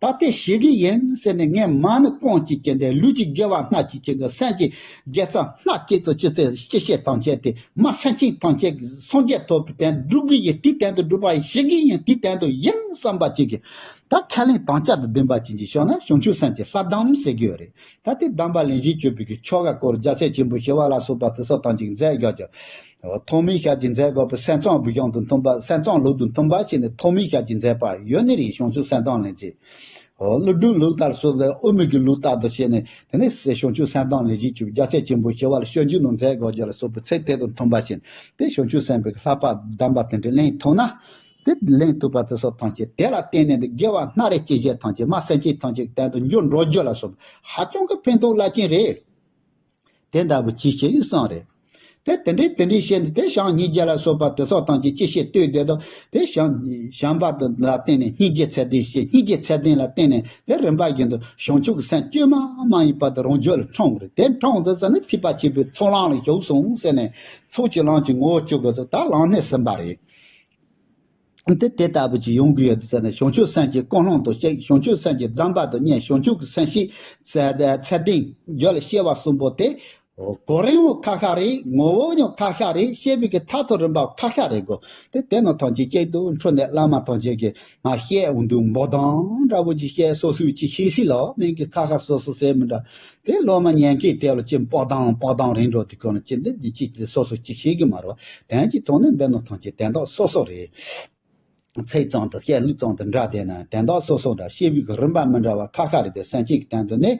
ད་དེ་ཞིག་གི་ཡིན་ཟེར་ནས་ངས་མ་ནི་རྐང་གཅིག་ཅན་དེ་ལུས་ཀྱི་དགེ་བ་སྣ་གཅིག་ཅན་གྱི་སེམས་ཀྱི་དགེ་རྩ་སྣ་གཅིག་ཏུ་ཅི་ཚེ་ཅི་བྱེད་ཐམས་ཅད་དེ་མ་སེམས་ཅན་ཐམས་ཅད་ཀྱི་སངས་རྒྱས་ཐོབ་པའི་དོན་སྒྲུབ་ཀྱི་ཡིན་དེའི་དོན་དུ་སྒྲུབ་པ་ཞིག་གི་ཡིན་དེའི་དོན་དུ་ཡིན་བསམ་པ་ཅིག་གིས་ད་ཁས་ལེན་དམ་བཅའ་དང་ལྡན་པ་ཅིག་གིས་བྱུང་ན་བྱང་ཆུབ་སེམས་ཀྱི་ལྷ་གདམས་ཟེར་གྱི་ཡོད་རེད། ད་དེ་གདམས་པ་ལན་བཞི་གཅོད་པའི་གི་ཆོ་ག་སྐོར་རྒྱལ་སྲས་ཆེན་པོ་ཞི་བ་ལྷ་སོགས་པ་དེ་སོགས་ཐམས་ཅད་མཛད་དགོས་ཀྱང་། ཐོག་མའི་ཞལ་གྱིས་མཛད་དགོས་པའི་སེམས་ཙམ་བུ་གཞུང་དང་མཐུན་པ་སེམས་ཙམ་ལུགས་དང་མཐུན་པ་བྱས་ནས་ཐོག་མའི་ཞལ་གྱིས་མཛད་པ་ཡོད་ནི་རེད། བྱང་ཆུབ་སེམས་གདམས་ལེན་ཅིག་ཀླུ་སྒྲུབ་ལུགས་ལྟར་སོགས་ལ་དབུ་མའི་གི་ལུགས་ལྟར་དུ་བྱས་ནས་དེ་ནས་བྱང་ཆུབ་སེམས་གདམས་ལེན་བཞི་བཅུ་རྒྱལ་སྲས་ཆེན་པོ་ཞི་བ་ལ་སྤྱོད་འཇུག་ནང་མཛད་དགོས་རྒྱུ་ལ་སོགས་པའི་ཚིག་དེ་དང་མཐུན་པ་བྱས་ནས་དེ་བྱང་ཆུབ་སེམས་དཔའི་ལྷག་པ་གདམས་པ་དེ་འདྲ་ལེན་ཐུབ་ན། དེ་ལེན་ཐུབ་པ་དེ་སོགས་ཐམས་ཅད་དེ་ལ་བརྟེན་ནས་འདི་དགེ་བ་སྣ་རེ་ཅི་བྱེད་ཐམས་ཅད་མ་སེམས་ཅན་ཐམས་ཅད་ཀྱི་དོན་དུ་འགྱུར་འགྲོ་རྒྱུ་ལ་སོགས་པ་ཧ་ཅང་གི་ཕན་ཐོགས་རླབས་ཆེན་རེད། དེ་འདྲ་བོ་ཅི་བྱེད་ཡིན་གསུངས་རེད། དེ་དེ་འདྲའི་དེ་འདྲའི་བཤད་འདི་དེ་བྱམས་སྙིང་རྗེ་ལ་སོགས་པ་དེ་སོགས་ཐམས་ཅད་ཅི་བྱེད་ལྟོས་དེ་དང་དེ་བྱམས་བྱམས་པ་དེ་ལ་བརྟེན་ནས་སྙིང་རྗེ་ཚད་ལྡན་བྱེད་སྙིང་རྗེ་ཚད་ལྡན་ལ་བརྟེན་ནས་དེ་རིམ་པ་བཞིན་དུ་བྱང་ཆུབ་ཀྱི་སེམས་བཅོས་མ་མ་ཡིན་པ་དེ་རང་རྒྱུད་ལ་འཁྲུངས་རེད། དེ་འཁྲུངས་དུས་ཙམ་ནས་ཐེག་པ་ཆེན་པོའི་ཚོགས་ལམ་ལ་ཞུགས་སོང་ཟེར་ནས་ཚོགས་ཀྱི་ལམ་གྱི་ངོ་བོ་བཅུ་དགུ་དེ་ད་ལམ་སྣེ་ཟིན་པ་རེད། དེ་དེ་ལྟ་བུ་ཅིག་ཡོང་གི་ཡོད་དུས་ཙ་ན། བྱང་ཆུབ་སེམས་ཀྱི་ཀུན་སློང་དུ་གཤེགས། བྱང་ཆུབ་སེམས་ཀྱི་སྡོམ་པ་དུ་བསྙེན། བྱང་ཆུབ་ཀྱི་སེམས་བསྐྱེད་ཚད་ལྡན་རྒྱུད་ལ་སྐྱེ་བ་གསུམ་པོ་དེ། གོ་རིམ་བོ་ཁ་ཤས་རེད། ངོ་བོ་ཡང་ཁ་ཤས་རེད། བཤད་པའི་གི་ཐབས་དང་རིམ་པ་ཁ་ཤས་རེད་གོ། དེ་དེ་ནང་ཐམས་ཅད་གཅིག་ཏུ་འཕྲོས་ནས་བླ་མ་ཐམས་ཅད་ཀྱིས་ང་བཤད་འོང་དུས་འབོད་གཏོང་འདྲ་བོ་ཅིག་བཤད། སོ་སོའི་ཅིག་ཤེས་སྲིད་ལ། མིང་གི་ཁ་ཁ་སོ་སོ་ཟེར་མི་འདྲ། དེ་སློབ་མ་ཉན་མཁན་དེ་ལ་ཅིག་འབོད་གཏོང་འབོད་གཏོང་རིང་འགྲོ་དུས་སྒང་ལ་ཅིག་འདི་འདི་ཅིག་དེ་སོ་སོ་ཅིག་ཤེས་གི་མ་རེད་བ། དོན་གྱི་ཐོག་ནས་འདི་ནང་ཐམས་ཅད་དོན་དག་སོ་སོ་རེད། ཚིག་ཙམ་དུ་བཤད། ལུགས་ཙམ་དུ་འདྲ་བསྡད་ན་དོན་དག་སོ་སོ་འདྲ། བཤད་པའི་གི་རིམ་པ་མི་འདྲ་བ་ཁ་ཤས་རེད། དེ་སེམས་བསྐྱེད་ཀྱི་སྟེང་དུ་ནི།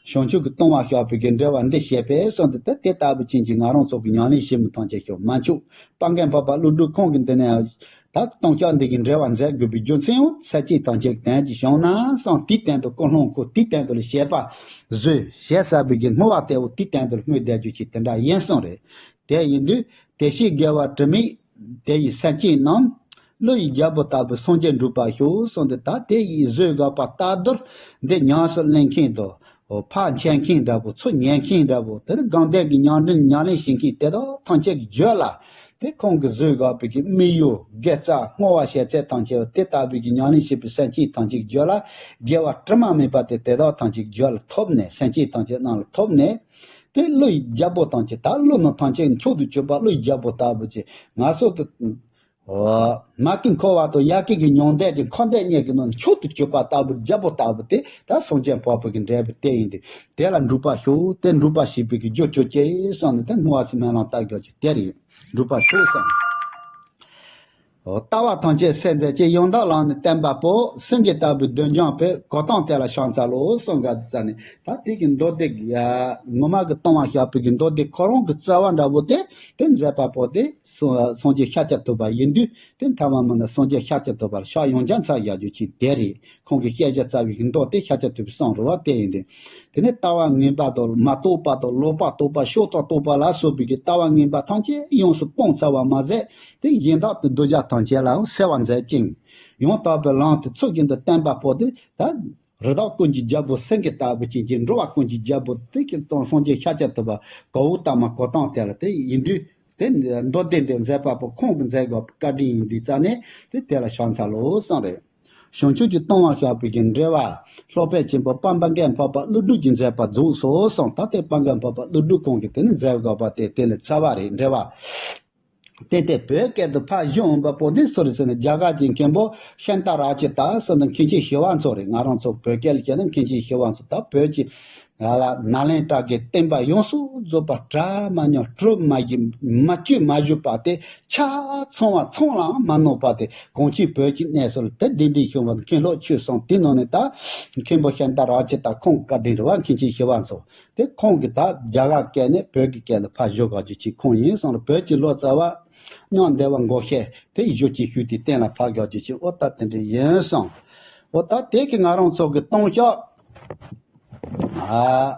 བྱང་ཆུབ་ཀྱི་ལྟུང་བ་བཤགས་པའི་གི་འགྲེལ་བ་འདི་བཤད་པས་སོགས་འདི་ལྟ་དེ་ལྟ་བུ་ཅན་གྱི་ང་རང་ཚོ་གི་ཉམས་ལེན་བྱེད་མི་ཐམས་ཅད་ཤོག་མ་འཆུག། སྤང་མཁན་འཕགས་པ་ཀླུ་སྒྲུབ་ཁོང་གིས་འདི་ནས་ད་ལྟུང་བཤགས་འདི་གི་འགྲེལ་བ་མཛད་དགོས་པའི་རྒྱུ་མཚན་ཡང་སེམས་བསྐྱེད་ཐམས་ཅད་ཀྱི་དོན་གྱི་བྱུང་ན་བསམ། དེའི་སྟེང་དུ་ཀུན་སློང་ཁོ་དེའི་སྟེང་དུ་ལ་བྱེད་པ་བཟོས། བྱེད་ཟེར་བའི་གི་བསྔོ་བ་དེ་བོ་དེའི་སྟེང་དུ་ལ་བསྔོས་བསྡད་རྒྱུ་ཅིག་དེ་འདྲ་ཡིན་གསུངས་རེད། དེ་ཡིན་དུས་དེ་བཞིན་དགེ་བ་དྲི་མེད་དེ་ཡི་སེམས་བསྐྱེད་རྣམས། ཀླུ་ཡི་རྒྱལ་པོ་ལྟ་བུའི་སངས་རྒྱས་འགྲུབ་པར་ཤོག་གསུངས་ཏེ། ད་དེ་ཡི་བཟོད་དགོས་པ་ལྟ་བུར་འདི་ཉམས་སུ་ལེན་མཁན་དང་། ཕར་འཆད་མཁན་འདྲ་པོ། ཚུར་ཉན་མཁན་འདྲ་པོ། དེ་ནི་དགོངས་དོན་གྱི་ཉམས་ལེན་ཉམས་ལེན་བྱེད་མཁན་དེ་དག་ཐམས་ཅད་ཀྱི་རྒྱུད་ལ། དེ་ཁོང་གིས་བཟོད་དགོས་པའི་གི་དམིགས་ཡུལ་དགེ་རྩ་བསྔོ་བ་བྱས་ཚད་ཐམས་ཅད་དེ་ལྟ་བུའི་གི་ཉམས་ལེན་བྱེད་པའི་སེམས་བསྐྱེད་ཐམས་ཅད་ཀྱི་རྒྱུད་ལ། དགེ་བ་དྲི་མ་མེད་པ་དེ་དེ་དག་ཐམས་ཅད་ཀྱི་རྒྱུད་ལ་ཐོབ་ནས། སེམས་བསྐྱེད་ཐམས་ཅད་རྣམས་ལ་ཐོབ་ནས། དེ་ཀླུ་ཡི་རྒྱལ་པོ་ཐམས་ཅད། ད་ཀླུ་རྣམས་ཐམས་ཅད་མཆོག་ཏུ་གྱུར་པ་ཀླུ་ཡི་རྒྱལ་པོ་ལྟ་བུ་ཅིག་ང་ཚོ་གི། ཨོ། མ་སྐྱེས་འཁོར་བ་དང་ཡ་གི་གི་མྱང་འདས་ཀྱི་འཁོར་འདས་གཉིས་ཀྱི་ནང་མཆོག་ཏུ་གྱུར་པ་ལྟ་བུ་རྒྱལ་པོ་ལྟ་བུ་དེ་ད་སངས་རྒྱས་འཕགས་པའི་གི་འབྲས་བུ་དེ་ཡིན་ཏེ། དེ་ལ་འགྲུབ་པར་ཤོག་དེ་འགྲུབ་པར་བྱེད་པའི་གི་རྒྱུ་ཆོས་ཅི་གསུངས་ནས། དེ་བསྔོ་བ་ཟེར་སྨོན་ལམ་བཏབ་རྒྱུ་ཅིག་དེ་རེད། འགྲུབ་པར་ཤོག་གསུངས། ཨོ། ལྟ་བ་ཐམས་ཅད་ཟད་མཛད་ཅིང་། ཡང་དག་ལམ་ནི་བསྟན་པ་པོ། སེང་གེ་ལྟ་བུའི་གདོན་འཇོམས་པའི། གོ་ཏམ་དེ་ལ་ཕྱག་འཚལ་ལོ་གསུངས་ག་ཙ་ནས། ད་དེ་གི་མདོ་སྡེ་གི་ངོ་མ་གི་ལྟུང་བ་བཤགས་པའི་གི་མདོ་སྡེ་ཁོ་རང་གི་རྩ་བ་འདྲ་བོ་དེ། དེ་མཛད་པ་པོ་དེ་སངས་རྒྱས་ཤཱཀྱ་ཐུབ་པ་ཡིན་དུས། དེ་ཐ་མ་མིན་ན་སངས་རྒྱས་ཤཱཀྱ་ཐུབ་པ་ལ་ཕྱག་ཡང་བརྐྱང་ཚར་བཞག་རྒྱུ་ཅིག་དེ་རེད། ཁོང་གི་བཤད་བྱ་རྩ་བའི་གི་མདོ་དེ་ཤཱཀྱ་ཐུབ་པའི་གསུང་རུ་བ་དེ་ཡིན་ཏེ། དེ་ནས་ལྟ་བ་ངན་པ་དང་མ་རྟོགས་པ་དང་ལོག་པར་རྟོག་པ་ཕྱོགས་རྟོག་རྟོག་པ་ལ་སོགས་པའི་གི་ལྟ་བ་ངན་པ་ཐམས་ཅད་ཡོངས་སུ་སྤངས་ཚར་བ་མ་ཟད། དེ་གཞན་དག་གི་གདུལ་བྱ་ཐམས་ཅད་ལའང་སེལ་བར་མཛད་ཅིང་། ཡང་དག་པའི་ལམ་དེ་ཚུལ་བཞིན་དུ་བསྟན་པ་པོ་དེ་ད། རི་དྭགས་ཀུན་གྱི་རྒྱལ་པོ་སེང་གེ་ལྟ་བུ་ཅན་གྱི་འགྲོ་བ་ཀུན་གྱི་རྒྱལ་པོ་དེ་ཀྱི་སངས་རྒྱས་ཤཱཀྱ་ཐུབ་པ་ག་འུ་ཏ་མ་གོ་ཏམ་དེ་ལ་དེ་ཡིན་དུས། དེ་མདོ་སྡེ་འདི་མཛད་པ་པོ་ཁོང་གི་མཛད་དགོས་པའི་བཀའ་དྲིན་ཡིན་དུས་ཙ་ནས། དེ་དེ་ལ་ཕྱག་འཚལ་ལོ་གསུངས་རེད། བྱང་ཆུབ་ཀྱི་ལྟུང་བ་བཤགས་པའི་གི་འགྲེལ་བ། ལྷོ་པའི་ཆེན་པོ་སྤང་སྤང་མཁན་འཕགས་པ་ཀླུ་སྒྲུབ་ཀྱིས་མཛད་པ་རྫོགས་སོ་གསུངས། ད་དེ་སྤང་མཁན་འཕགས་པ་ཀླུ་སྒྲུབ་ཁོང་གིས་དེ་ནི་མཛད་དགོས་པ་དེ་དེ་ནི་རྩ་བ་རེད། འགྲེལ་བ། ཏན་ཏན་བོད་སྐད་དུ་ཕར་བཞག་འོང་བ་པོ་འདི་སུ་རེད་ཟེར་ན། རྒྱ་གར་གྱི་མཁན་པོ་ཤཱནྟ་རཱ་ཙི་ཏ་ཟེར་ན་མཁན་ཆེན་ཞི་བ་འཚོ་རེད། ང་རང་ཚོ་བོད་སྐད་ལ་བཤད་ན་མཁན་ཆེན་ཞི་བ་འཚོ། ད་བོད་ཀྱི་ང་ལ་ནཱ་ལེནྡྲ་གི་བསྟན་པ་ཡོངས་སུ་རྫོགས་པ་གྲ་མ་ཉམས་དྲི་མ་ཞིམ་མ་བཅོས་མ་བཞུ་བ་དེ། ཆ་ཚང་བ་ཚང་ལའང་མ་གནང་བ་དེ། གང་ཅི་བོད་ཀྱི་གནས་སུ་ལ་དེ་གདན་འདྲེན་བྱུང་བ་མཁན་སློབ་ཆོས་གསུམ་དེ་ནང་ནས། ད་མཁན་པོ་ཤཱནྟ་རཱ་ཙི་ཏ་ཁོང་གི་བཀའ་དྲིན་རེད་བ། མཁན་ཆེན་ཞི་བ་འཚོ། དེ་ཁོང་གིས་ད་རྒྱ་གར་སྐད་ནས་བོད་ཀྱི་སྐད་ལ་ཕར་བཞག་དགོས་རྒྱུ་ཅིག་ཁོང་ཡིན་གསུངས་རེད། བོད་ཀྱི་ལོ་ཙཱ་བ་མཉམ་འདས་པ་མགོ་ཤེས་དེ་བཞུགས་ཅིག་ཞུས་ཏེ་གཏན་ལ་ཕབ་དགོས་རྒྱུ་ཅིག་འོ་ད་དེ་འདྲ་ཡིན་གསུངས། འོ་ད་དེ་གི་ང་རང་ཚོ་གི་ལྟུང་བཤགས། ཨ།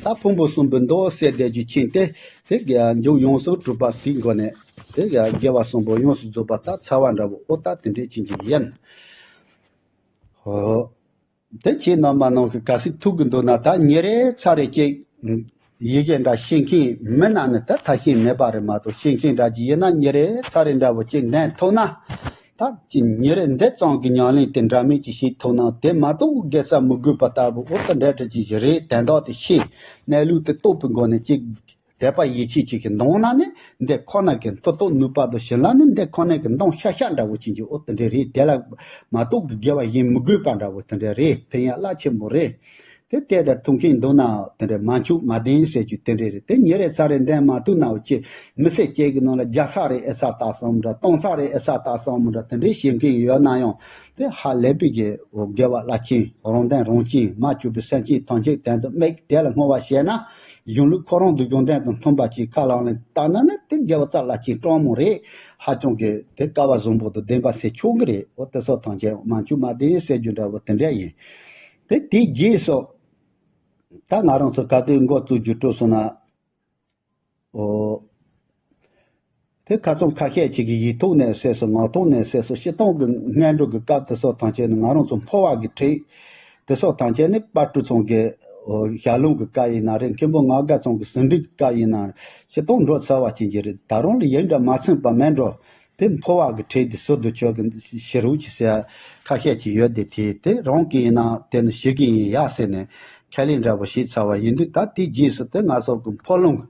ད་ཕུང་པོ་གསུམ་པོའི་མདོ་གསལ་བསྡད་རྒྱུ་ཅིག་དེ། དེ་གི་མཇུག་ཡོངས་སུ་གྲུབ་པ་དེའི་སྒོ་ནས། དེ་གི་དགེ་བ་གསུམ་པོ་ཡོངས་སུ་རྫོགས་པ་ད་ཚར་བ་འདྲ་བོ། འོ་ད་དེ་འདྲ་ཅིག་ཅིག་ཡིན། འོ། དེ་ཁྱེད་རྣམ་པ་ནང་གི་གལ་སྲིད་ཐུག་གི་འདུག་ན། ད་ཉིན་རེ་ཚར་རེ་གཅིག་ཡི་གེ་འདྲ་ཤེས་མཁན་མི་སྣ་ནི་ད་ཐ་ཤེས་མེད་པ་རེད་མ་གཏོགས། ཤེས་མཁན་འདྲ་ཅིག་ཡིན་ན་ཉིན་རེ་ཚར་རེ་འདྲ་བོ་གཅིག་འདོན་ཐུབ་ན། ད་ཅིག་ཉིན་རེ་འདི་ཙམ་གྱི་ཉམས་ལེན་དེ་འདྲ་མིན་ཅིག་བྱེད་ཐུབ་ན། དེ་མ་གཏོགས་དགེ་རྩ་མི་དགོས་པ་ལྟ་བུ་འོ་དེ་འདྲ་འདྲ་ཅིག་རེད། དོན་དག་དེ་ཤེས། གནས་ལུགས་དེ་རྟོགས་པའི་སྒོ་ནས་ཅིག་དད་པ་ཡིད་ཆེས་ཅིག་གི་འདོང་ན་ནི། འདི་ཁོ་ན་གི་མཐུ་སྟོབས་ནུས་པ་དང་བྱིན་རླབས་ནི་འདི་ཁོ་ན་གི་འདོང་ཤ་ཤ་འདྲ་བོ་ཅིག་གི་འོ་དེ་འདྲ་རེད། དེ་ལ་མ་གཏོགས་གི་དགེ་བ་གཞན་མི་དགོས་པ་འདྲ་བོ་དེ་འདྲ་རེད། ཕན་ཡག་རླབས་ཆེན་པོ་རེད། དེ་དེ་ལྟར་ཐུགས་མཁྱེན་འདུག་ན་དེ་འདྲ་མ་འཆུག་མ་བདེན་ཟེར་རྒྱུ་དེ་འདྲ་རེད། དེ་ཉིན་རེ་ཚར་རེ་འདོན་མ་ཐུབ་ན། འོ་ཅི་མི་ཚེ་གཅིག་གི་ནང་ལ་བརྒྱ་ཚར་རེ་ཨེ་ས་ལྟ་སོང་འདྲ། སྟོང་ཚར་རེ་ཨེ་ས་ལྟ་སོང་འདྲ། དེ་འདྲའི་བྱེད་མཁན་ཡོད་ན་ཡང་། དེ་ཧ་ལས་པའི་གི་འོ་དགེ་བ་རླབས་ཆེན། རང་དོན་རང་གཅེས། མ་བཅོས་པའི་སེམས་བསྐྱེད་ཐམས་ཅད་དོན་དུ་དམིགས། དེ་ལ་བསྔོ་བ་བྱས་ན། གཞུང་ལུགས་ཁོ་རང་དང་གཞུང་དོན་དང་མཐུན་པ་ཅིག་ཁས་བླངས་ནས་བལྟས་ན་ནི་དེ་དགེ་བ་རྩ་རླབས་ཆེན་སྤྲང་མོ་རེད། ཧ་ཅང་གི་དེ་སྐལ་བ་བཟང་པོ་དང་ལྡན་པ་ཟེར་ཆོག་གི་རེད། འོ་དེ་སོགས་ཐམས་ཅད་མ་འཆུག་མ་བདེན་ཟེར་རྒྱུ་འདྲ་བོ་དེ་འདྲ་ཡིན། དེ་དེའི་རྗེས་སུ་ད་ང་རང་ཚོ་ག་དུས་འགོ་བཙུགས་རྒྱུ་སྤྲོ་སོང་ན། འོ། དེ་ཁ་ཚོན་ཁ་ཤས་ཅིག་གིས་ཡིག་ཐོག་ནས་ཟེར་སོང་། ངག་ཐོག་ནས་ཟེར་སོང་། སྤྱིར་བཏང་གི་སྔོན་འགྲོ་གི་སྐབས་དེ་སོགས་ཐམས་ཅད་ནི་ང་རང་ཚོ་འཕོ་བ་གི་ཁྲིད་དེ་སོགས་ཐམས་ཅད་ནི་དཔལ་སྤྲུལ་ཚང་གི་ཞལ་ལུང་གི་སྐབས་ཡིན་ན་རེད། མཁན་པོ་ངག་དགའ་ཚང་གི་ཟིན་བྲིས་ཀྱི་སྐབས་ཡིན་ན་རེད། སྤྱིར་བཏང་འགྲོ་ཚར་བ་ཅན་ཅིག་རེད། ད་རུང་ལ་ཡིན་འདྲ་མ་ཚིམ་པ་མེད་འགྲོ། དེ་འཕོ་བ་གི་ཁྲིད་དེ་སྲོལ་དུ་ཆོད་གི་ཕྱི་རོལ་གྱི་ཟེར་ཁ་ཤས་ཅིག་ཡོད་དེ། དེ་དེ་རང་གི་ཡིན་ན་དེ་ནི་ཞིག་གི་ཡིན་ཡ་ཟེར་ནས་ཁས་ལེན་འདྲ་པོ་བྱས་ཚར་བ་ཡིན་དུས། ད་དེའི་རྗེས་སུ་དེ་ང་ཚོ་གི་འཕོ་ལུང་།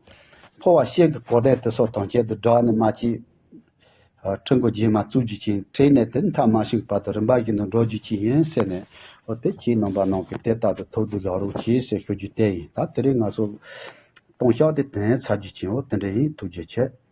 འཕོ་བ་བཤད་གི་གོ་བདེ་དེ་སོགས་དང་བཅས་དུ་སྒྲ་ནི་མ་བཅད། ཁྲི་འགོ་རྗེས་མ་བཙུགས་རྒྱུ་ཅིག་ཁྲིད་ནས་དེ་མཐའ་མ་ཞིག་བར་དུ་རིམ་པ་བཞིན་དུ་འགྲོ་རྒྱུ་ཅིག་ཡིན་ཟེར་ནས། འོ་དེ་ཁྱེད་རྣམ་པ་ནང་གི་དེ་ལྟར་དུ་ཐུགས་སྒྲུབ་ལག་རོགས་གྱིས་ཟེར་ཞུ་རྒྱུ་དེ་ཡིན། ད་དེ་རིང་ང་ཚོ་ལྟུང་བཤགས་དེ་དེ་ནས་ཚར་རྒྱུ་ཅིག་འོ་དེ་འདྲ་ཡིན། ཐུགས་རྗེ་ཆེ།